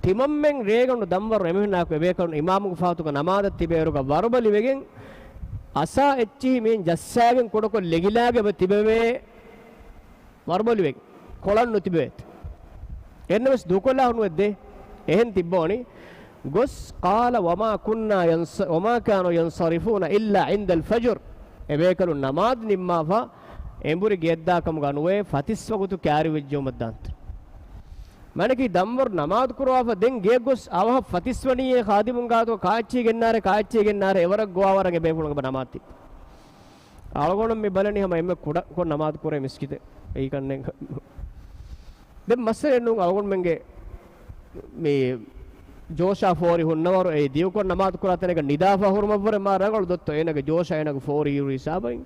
ތިމަންމެން ރޭގަނޑު ދަންވަރު އެމީހުންނާއެކު އެބޭކަލުން އިމާމުގެ ފަހަތުގަ ނަމާދަށް ތިބޭއިރުގަ ވަރުބަލިވެގެން އަސާ އެއްޗިހި މީހުން ޖައްސާގެން ކުޑަކޮށް ލެގިލާގެ އެބަ ތިބެވޭ ވަރުބަލިވެގެން ކޮޅަށް ނުތިބެވޭތަ؟ އެހެންނަމަވެސް ދޫކޮށްލާ ނުވެއްދޭ. އެހެން ތިއްބަވަނީ. ގޮސް، قال وما كنا ينص-، وما كانوا ينصرفون إلا عند الفجر. އެބޭކަލުން ނަމާދު ނިންމާފަ އެނބުރި ގެއަށްދާ ކަމުގަ ނުވޭ، ފަތިސް ވަގުތު ކާރިވެއްޖެއުމަށް ދާންތަ؟ މާނައަކީ ދަންވަރު ނަމާދު ކުރަވާފަ ދެން ގެއަށް ގޮސް އަވަހަށް ފަތިސް ވަނީއޭ ޚާދިމުން ގާތު ކާއެއްޗިހި ގެންނާރޭ، ކާއެއްޗިހި ގެންނާރޭ، އެވަރަށް ގޮވާވަރަށް އެބޭފުޅުން އެބަ ނަމާދު ތިއްބަ. އަޅުގަނޑު މި ބަލަނީ ހަމަ އެންމެ ކުޑަކޮށް ނަމާދު ކުރޭ މިސްކިތެއް. އެއީ ކަންނޭނގެ. ދެން މައްސަލައެއް ނޫން އަޅުގަނޑުމެންގެ މި ޖޯޝާ ފޯރި ހުންނަވަރު އެ ދިޔުކޮށް ނަމާދު ކުރާ ތަނެއްގަ ނިދާފަ ހުރުމަށްވުރެ މާ ރަނގަޅު ދޮއްތޯ އޭނާގެ ޖޯޝާ އޭނާގެ ފޯރި ހުރި ހިސާބައިން.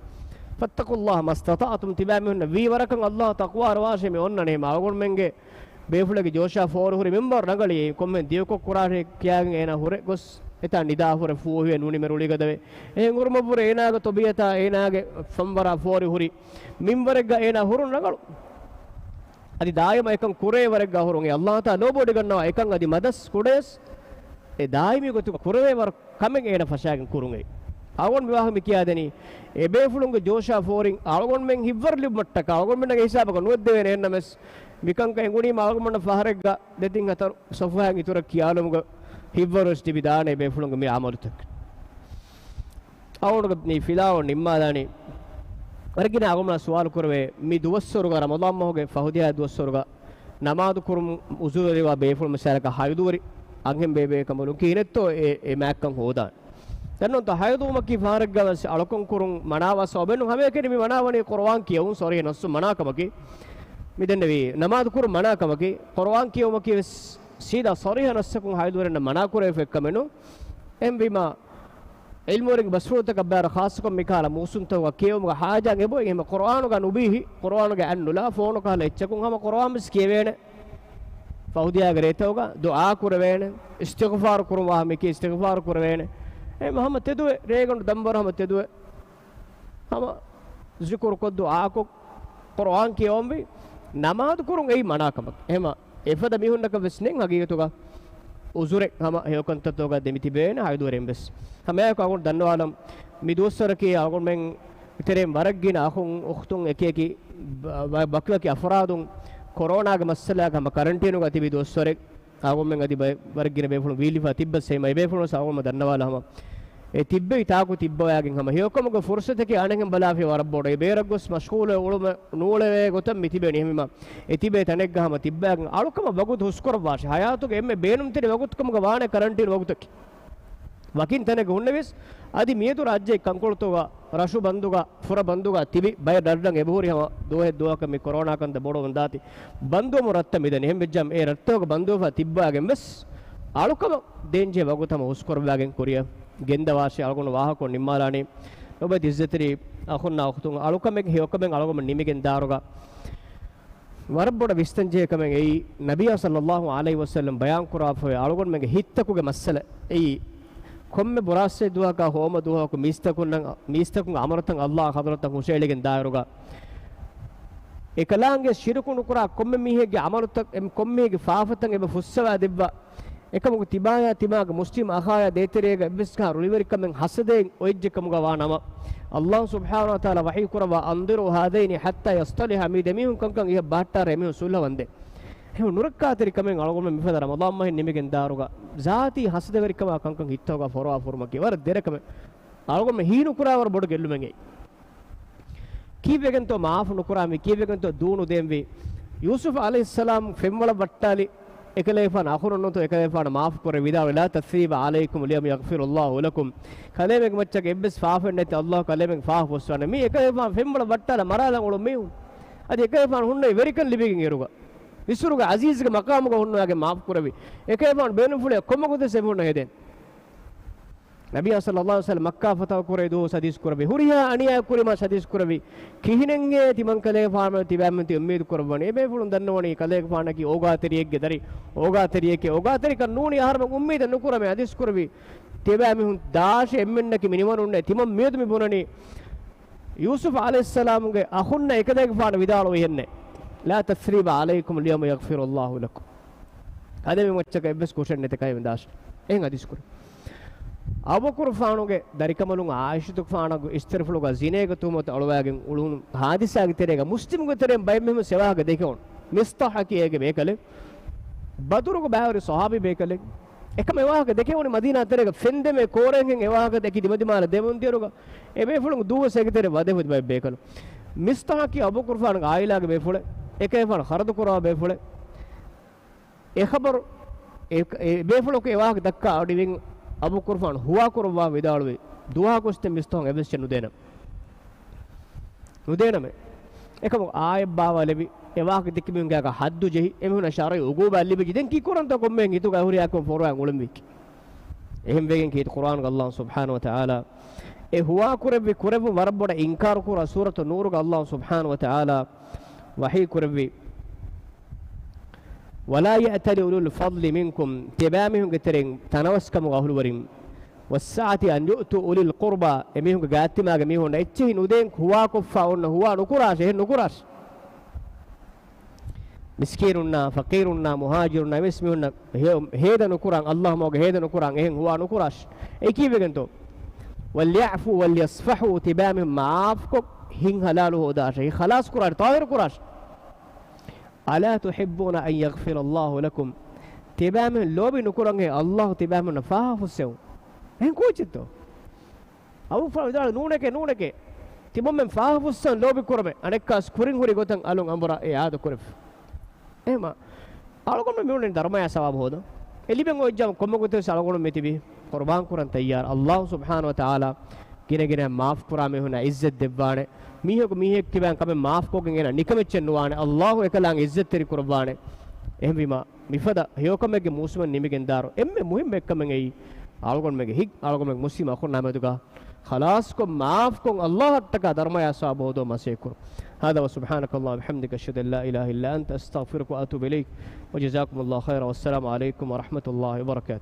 فاتقوا الله ما استطعتم، ތިބާ މީހުންނަށް ވީ ވަރަކަށް ﷲ ތަޤްވާ އަރުވާށޭ މި އޮންނަނީ. އަޅުގަނޑުމެންގެ ބޭފުޅެއްގެ ޖޯޝާ ފޯރި ހުރި މިންވަރު ރަނގަޅީ ކޮންމެ ދިޔުކޮށް ކުރާށޭ ކިޔާގެން އޭނާ ހުރެ ގޮސް އެތާ ނިދާ ހުރެ ފޫހިވެ ނޫނީ މެ ރުޅިގަދަވެ. އެހެން ހުރުމަށްވުރެ އޭނާގެ ޠަބީޢަތާ އޭނާގެ ފަންވަރާ ފޯރި ހުރި މިންވަރެއްގަ އޭނާ ހުރުން ރަނގަޅު. އަދި ދާއިމަށް އެކަން ކުރޭ ވަރެއްގަ ހުރުން އެ ﷲ ތާ ލޯބިވޮޑިގަންނަވާ އެކަން އަދި މަދަސް ކުޑަޔަސް އެ ދާއިމީ ގޮތުގަ ކުރެވޭ ވަރު ކަމެއް އޭނަ ފަށާގެން ކުރުން އެއީ. އަޅުގަނޑު މި ވާހަކަ މި ކިޔާދެނީ، އެބޭފުޅުންގެ ޖޯޝާ ފޯރިން އަޅުގަނޑުމެން ހިތްވަރު ލިބުމަށްޓަކާ، އަޅުގަނޑުމެންނަށް ހިސާބަކަށް ނުވެއްދެވޭނެ. އެހެންނަމަވެސް، މިކަންކަން އެނގުނީމަ އަޅުގަނޑުމެންނަށް ފަހަރެއްގަ ދެތިން ހަތަރު ސޮފްހާއިން އިތުރަށް ކިޔާލުމުގަ ހިތްވަރުވެސް ލިބިދާނެ އެބޭފުޅުންގެ މި އަމަލުތަކަށް. އަޅުގަނޑުގެ މި ފިލާވަޅު ނިންމާލާނީ، ވަރަށް ގިނަ އަޅުގަނޑުމެންނަށް ސުވާލު ކުރެވޭ، މި ދުވަސްވަރުގަ، ރަމަޟާން މަހުގެ ފަހުދިޔާ ދުވަސްވަރުގަ ނަމާދު ކުރުމުން އުޒުރުވެރިވާ ބޭފުޅުން، މިސާލަކަށް ހައިޟުވެރި އަންހެން ބޭބެއެއް ކަމަށް ކިހިނެއްތޯ އެ، އެ މާތްކަން ހޯދާނެ؟ ދެން ނޫންތޯ ހައިޟުވުމަކީ ފަހަރެއްގަ ވެސް އަޅުކަން ކުރުން މަނާވާ ސަބަބެއް ނޫން. ހަމައެކަނި މި މަނާވަނީ ޤުރުއާން ކިޔެވުން، ޞަރީޙަ ނައްޞުން މަނާކަމަކީ. މި ދެންނެވީ ނަމާދު ކުރުން މަނާކަމަކީ، ޤުރުއާން ކިޔެވުމަކީ ވެސް ސީދާ ޞަރީޙަ ނައްޞަކުން ހައިޟުވެރިންނަށް މަނާކުރެވިފަ އެއްކަމެއް ނޫން. އެހެންވީމާ، ޢިލްމުވެރިންގެ ބަސްފުޅުތަކަށް ބައިވަރު، ޚާއްޞަކޮށް މިކަހަލަ މޫސުންތަކުގަ ކިޔެވުމުގެ ޙާޖާތް އެބައޮތް. އެހެންމަ ޤުރުއާނުގަ ނުބީހި، ޤުރުއާނުގެ އަތް ނުލާ، ފޯނު ކަހަލަ އެއްޗަކުން ހަމަ ޤުރުއާން ވެސް ކިޔެވޭނެ. ފަހުދިޔާގެ ރޭތަކުގަ ދުޢާ ކުރެވޭނެ، އިސްތިޣްފާރު ކުރުން ވާހަކަ މިކިޔަނީ، އިސްތިޣްފާރު ކުރެވޭނެ. އެހެންމަ ހަމަ ތެދުވެ، ރޭގަނޑު ދަންވަރު ހަމަ ތެދުވެ، ހަމަ ޒިކުރުކޮށް ދުޢާކޮށް ޤުރުއާން ކިޔަވަންވީ، ނަމާދު ކުރުން އެއީ މަނާކަމަކަށް. އެހެންމަ އެފަދަ މީހުންނަކަށް ވެސް ނެތް ހަގީގަތުގަ އުޒުރެއް ހަމަ ހެޔޮކަންތައްތަކުގަ ދެމިތިބޭނެ ހައިޟުވެރިން ވެސް. ހަމައެއާއެކު އަޅުގަނޑު ދަންނަވާލަން، މި ދުވަސްވަރަކީ އަޅުގަނޑުމެން ތެރެއިން ވަރަށް ގިނަ އަޚުން އުޚްތުން އެކި އެކި ބަ-، ބަ-، ބަކިބަކި އަފްރާދުން ކޮރޯނާގެ މައްސަލައިގަ ހަމަ ކަރަންޓީނުގަ ތިބި ދުވަސްވަރެއް. އަޅުގަނޑުމެން އަދި ބައެއް ވަރަށް ގިނަ ބޭފުޅުން ވީއްލިފަ ތިއްބަސް އެއީމަ އެބޭފުޅުން ވެސް އަޅުގަނޑުމެން ދަންނަވާލާ ހަމަ އެ ތިއްބެވި ތާކު ތިއްބަވާގެން ހަމަ ހެޔޮކަމުގެ ފުރުޞަތަކީ އަނެއްހެން ބަލާފި ވަރަށް ބޮޑު. އެ ބޭރަށް ގޮސް މަޝްޣޫލުވެ އުޅުމެއް ނޫޅެވޭ ގޮތަށް މި ތިބެނީ. އެހެންވީމަ އެ ތިބޭ ތަނެއްގަ ހަމަ ތިއްބަވާގެން އަޅުކަމަށް ވަގުތު ހުސްކުރައްވާށި. ޙަޔާތުގެ އެންމެ ބޭނުންތެރި ވަގުތު ކަމުގަ ވާނެ ކަރަންޓީން ވަގުތަކީ. ވަކިން ތަނެއްގަ ހުންނެވިޔަސް، އަދި މިއަދު ރާއްޖޭގެ ކަންކޮޅުތަކުގަ ރަށު ބަންދުގަ، ފުރަ ބަންދުގަ ތިބި ބައެއް ރަށްރަށް އެބަހުރި ހަމަ ދުވަހެއް ދުވަހަކަށް މި ކޮރޯނާ ކަންތައް ބޮޑުވަމުން ދާތީ، ބަންދުވަމުން ރަށްތައް މިދަނީ. އެހެން ވެއްޖާމަ އެ ރަށްތަކުގަ ބަންދުވެފަ ތިއްބަވާގެން ވެސް އަޅުކަމަށް ދޭންޖެހޭ ވަގުތު ހަމަ ހުސްކުރައްވާގެން ކުރިއަށް ގެންދަވާށޭ. އަޅުގަނޑު ވާހަކަ ނިންމާލާނީ. އޮބަދި އިއްޒަތްތެރި އަޚުންނާ އުޚްތުން، އަޅުކަމެއް ހެޔޮކަމެއް އަޅުގަނޑު ނިމިގެން ދާއިރުގަ ވަރަށް ބޮޑަށް ވިސްނަންޖެހޭ ކަމެއް އެއީ، ނަބިއްޔާ ޞައްލައްލާހު ޢަލައިހި ވަސައްލަމް ބަޔާން ކުރާފައި އަޅުގަނޑުމެންގެ ހިތްތަކުގެ މައްސަލަ އެއީ، ކޮންމެ ބުރާސްތޭ ދުވަހަކާ ހޯމަ ދުވަހަކު މީސްތަކުންނަށް، މީސްތަކުންގެ ޢަމަލުތައް ﷲ ޙަޟްރަތަށް ހުށައެޅިގެން ދާއިރުގަ، އެކަލާނގެ ޝިރުކު ނުކުރާ ކޮންމެ މީހެއްގެ ޢަމަލުތައް، އެ ކޮންމެ މީހެއްގެ ފާފަތައް އެބަ ފުއްސަވާ ދެއްވާ، އެކަމަކު ތިބާޔާ ތިމާގެ މުސްލިމް އަޚާޔާ ދޭތެރޭގަ އެއްވެސް ކަހަލަ ރުޅިވެރިކަމެއް ހަސަދައެއް އޮތްޖެ ކަމުގަ ވާ ނަމަ، ﷲ ސުބްޙާނަހޫ ވަތަޢާލާ ވަޙީ ކުރައްވާ، "أنظروا هذين حتى يصطلحا"، މި ދެމީހުން ކަންކަން އިހަށް ބަހައްޓާރޭ، އެމީހުން ޞުލްޙަވަންދޭ. އެހެން ނުރައްކާތެރި ކަމެއް އަޅުގަނޑުމެން މިފަދަ ރަމަޟާން މަހެއް ނިމިގެން ދާއިރުގަ ޒާތީ ހަސަދަވެރިކަމާ ކަންކަން ހިތްތަކުގަ ފޮރުވާ ފުރުމަކީ ވަރަށް ދެރަ ކަމެއް. އަޅުގަނޑުމެން ހީނުކުރާ ވަރަށް ބޮޑު ގެއްލުމެއް އެއީ. ކީއްވެގެންތޯ މާފު ނުކުރާ މީ؟ ކީއްވެގެންތޯ ދޫ ނުދޭންވީ؟ ޔޫސުފް ޢަލައިހިއްސަލާމް ފެންވަޅަށް ވައްޓާލި، އެކަލޭގެފާނު އަޚުންނަށް ނޫންތޯ އެކަލޭގެފާނަށް މާފު ކުރެއްވި ވިދާޅުވި، "لا تثريب عليكم اليوم يغفر الله لكم." ކަލޭމެންގެ މައްޗަށް އެއްވެސް ފާފައެއް ނެތި، ﷲ ކަލޭމެން ފާފަ ފުއްސަވާނެ. މީ އެކަލޭގެފާނު ފެންވަޅަށް ވައްޓާލާ މަރާލަން އުޅުނު މީހުން. އަދި އެކަލޭގެފާނު ހުންނެވި ވެރިކަން ލިބިގެން އިރުގަ، އިސުރުގެ ޢަޒީޒުގެ މަޤާމުގަ ހުންނަވާގެން މާފު ކުރެއްވި. އެކަލޭގެފާނު ބޭނުންފުޅިއަށް ކޮން ވަގުތެއް އެމީހުންނަށް ހެދޭނެ؟ ނަބިއްޔާ ޞައްލައްލާހު ޢަލައިހި ވަސައްލަމް މައްކާ ފަތަޙު ކުރެއްވި ދުވަހު ޙަދީޘް ކުރެއްވި. ހުރިހާ އަނިޔާ ކުރިމަ ޙަދީޘް ކުރެއްވި. ކިހިނެއްހޭ ތިމަން ކަލޭގެފާނު ތިބާމެން ތި އުއްމީދު ކުރައްވަނީ؟ އެބޭފުޅުން ދަންނަވަނީ ކަލޭގެފާނަކީ އޯގާތެރިއެއްގެ ދަރި، އޯގާތެރިއެކޭ. އޯގާތެރިކަން ނޫނީ އަހަރުމެން އުއްމީދެއް ނުކުރަމޭ ޙަދީޘް ކުރެއްވި. ތިބާމީހުން ދާށޭ އެންމެންނަކީ މިނިވަނުންނޭ. ތިމަން މިއަދު މި ބުނަނީ ޔޫސުފް ޢަލައިހިއްސަލާމުގެ އަޚުންނަށް އެކަލޭގެފާނު ވިދާޅުވިހެންނޭ، "لا تثريب عليكم اليوم يغفر الله لكم." އަދި މި މައްޗަކަށް އެއްވެސް ކުށެއް ނެތި ކައިވެން ދާށޭ. އެހެން ޙަދީޘް ކުރި. އަބޫބަކުރުފާނުގެ ދަރިކަމަލުން ޢާއިޝަތުގެފާނަށް އިސްތިރިފުޅުގަ ޒިނޭގެ ތުހުމަތު އަޅުވާގެން އުޅުނު ޙާދިސާގެ ތެރޭގަ މުސްލިމުގެ ތެރެއިން ބައެއް މީހުން އެ ވާހަކަ ދެކެވުނު. މިޞްޠާޙަކީ އޭގެ ބޭކަލެއް. ބަދުރުގެ ބައިވެރި ޞަޙާބީ ބޭކަލެއް. އެކަމަށް އެ ވާހަކަ ދެކެވުނީ މަދީނާ ތެރޭގަ ފެންދެމޭ ކޯރެއިން އެ ވާހަކަ ދެކި ދިމަދިމާލަށް ދެމުންދިޔައިރުގަ އެ ބޭފުޅުން ދޫވެސް އޭގެ ތެރެ ވަދެފަ ތިބި ބައެއް ބޭކަލުން. މިޞްޠާޙަކީ އަބޫބަކުރުފާނުގެ ޢާއިލާގެ ބޭފުޅެއް، އެކަލޭގެފާނު ޚަރަދު ކުރާ ބޭފުޅެއް. އެ ޚަބަރު އެ، އެ ބޭފުޅަކު އެ ވާހަކަ ދައްކާ އަޑިވިން އަބޫބަކުރުފާނު ހުވާކުރައްވާ ވިދާޅުވި، ދުވަހަކުވެސް ދެން މިޞްޠާޙު އެއްވެސް އެއްޗެއް ނުދޭނަމޭ. ނުދޭނަމޭ. އެކަމަކު އާޔަތް ބާވާލެވި، އެ ވާހަކަ ދެއްކި މީހުންގެ އަށް ޙައްދު ޖެހި، އެމީހުންނަށް ޝަރުޢީ ޢުޤޫބާތް ލިބިއްޖެ. ދެން ކީއްކުރަންތޯ ކޮންމެހެން ހިތުގަ އެހުރިހާ ކަމެއް ފޮރުވާ އުޅެންވީކީ؟ އެހެންވެގެން ކީރިތި ޤުރްއާނުގަ ﷲ ސުބްޙާނަހޫ ވަތަޢާލާ އެ ހުވާކުރެއްވި ކުރެއްވުން ވަރަށް ބޮޑަށް އިންކާރު ކުރާ ސޫރަތު ނޫރުގަ ﷲ ސުބްޙާނަހޫ ވަތަޢާލާ ވަޙީ ކުރެއްވި، "ولا يأتل أولو الفضل منكم"، ތިބާމީހުންގެ ތެރެއިން ތަނަވަސްކަމުގަ އަހުލުވެރިން، "والسعة أن يؤتوا أُولِي الْقُرْبَى"، އެމީހުންގެ ގާތްތިމާގެ މީހުންނަށް އެއްޗެހި ނުދޭން ހުވާކޮށްފަ އޮންނަ ހުވާ ނުކުރާށޭ، އެހެން ނުކުރާށޭ. މިސްކީނުންނާ، ފަޤީރުންނާ، މުހާޖިރުންނާ، އެވެސް މީހުންނަށް ހޭ-، ހޭދަ ނުކުރާން، ﷲ މަގުގަ ހޭދަ ނުކުރާން، އެހެން ހުވާ ނުކުރާށޭ. އެ ކީއްވެގެންތޯ؟ وليعفوا وليصفحوا، ތިބާމެން މާފްކޮށް، ހިތް ހަލާލު ހޯދާށޭ، ހިތް ޚަލާޞް ކުރާށޭ، ޠާހިރު ކުރާށޭ. ألا تحبون أن يغفر الله لكم؟ ތިބާމެން ލޯބި ނުކުރަންހޭ ﷲ ތިބާމެންނަށް ފާހަގަ ފުއްސެވުން؟ އެހެން ކޯޗެއްތޯ؟ އަބޫ ފަރާ ވިދާޅުވި، ނޫނެކޭ، ނޫނެކޭ. ތިމަންމެން ފާހަގަ ފުއްސަން ލޯބި ކުރަމޭ. އަނެއްކާސް ކުރިން ހުރި ގޮތަށް އަލުން އަނބުރާ އެ އާދަ ކުރެފަ. އެހެމަ އަޅުގަނޑު މިވަނީ ދަރުމަޔާ ސަވާބު ހޯދަން. އެ ލިބެން އޮތް ޖަމަ ކޮންމެ ގޮތެއް ވެސް އަޅުގަނޑު މިތިބީ ޤުރުބާން ކުރަން ތައްޔާރު. ﷲ ސުބްޙާނަހޫ ވަތަޢާލާ ގިނަ ގިނަ މާފް ކުރާ މީހުންނަށް ޢިއްޒަތް ދެއްވާނެ. މީހަކު މީހެއް ކިބައިން ކަމެއް މާފް ކޮށްގެން އޭނަ ނިކަމެއްޗެއް ނުވާނެ. ﷲ އެކަލާނގެ ޢިއްޒަތްތެރި ކުރައްވާނެ. އެހެންވީމާ، މިފަދަ ހެޔޮކަމެއްގެ މޫސުމެއް ނިމިގެންދާއިރު، އެންމެ މުހިއްމު އެއްކަމެއް އެއީ، އަޅުގަނޑުމެންގެ ހިތް، އަޅުގަނޑުމެން މުސްލިމް އަޚުންނާ މެދުގަ ޚަލާޞްކޮށް، މާފްކޮށް، ﷲ އަށްޓަކާ ދަރުމަޔާ ސަވާބު ހޯދުމަށް މަސައްކަތް ކުރުން. هذا وسبحانك اللهم وبحمدك، أشهد أن لا إله إلا أنت، أستغفرك وأتوب إليك. وجزاكم الله خيرا، والسلام عليكم ورحمة الله وبركاته.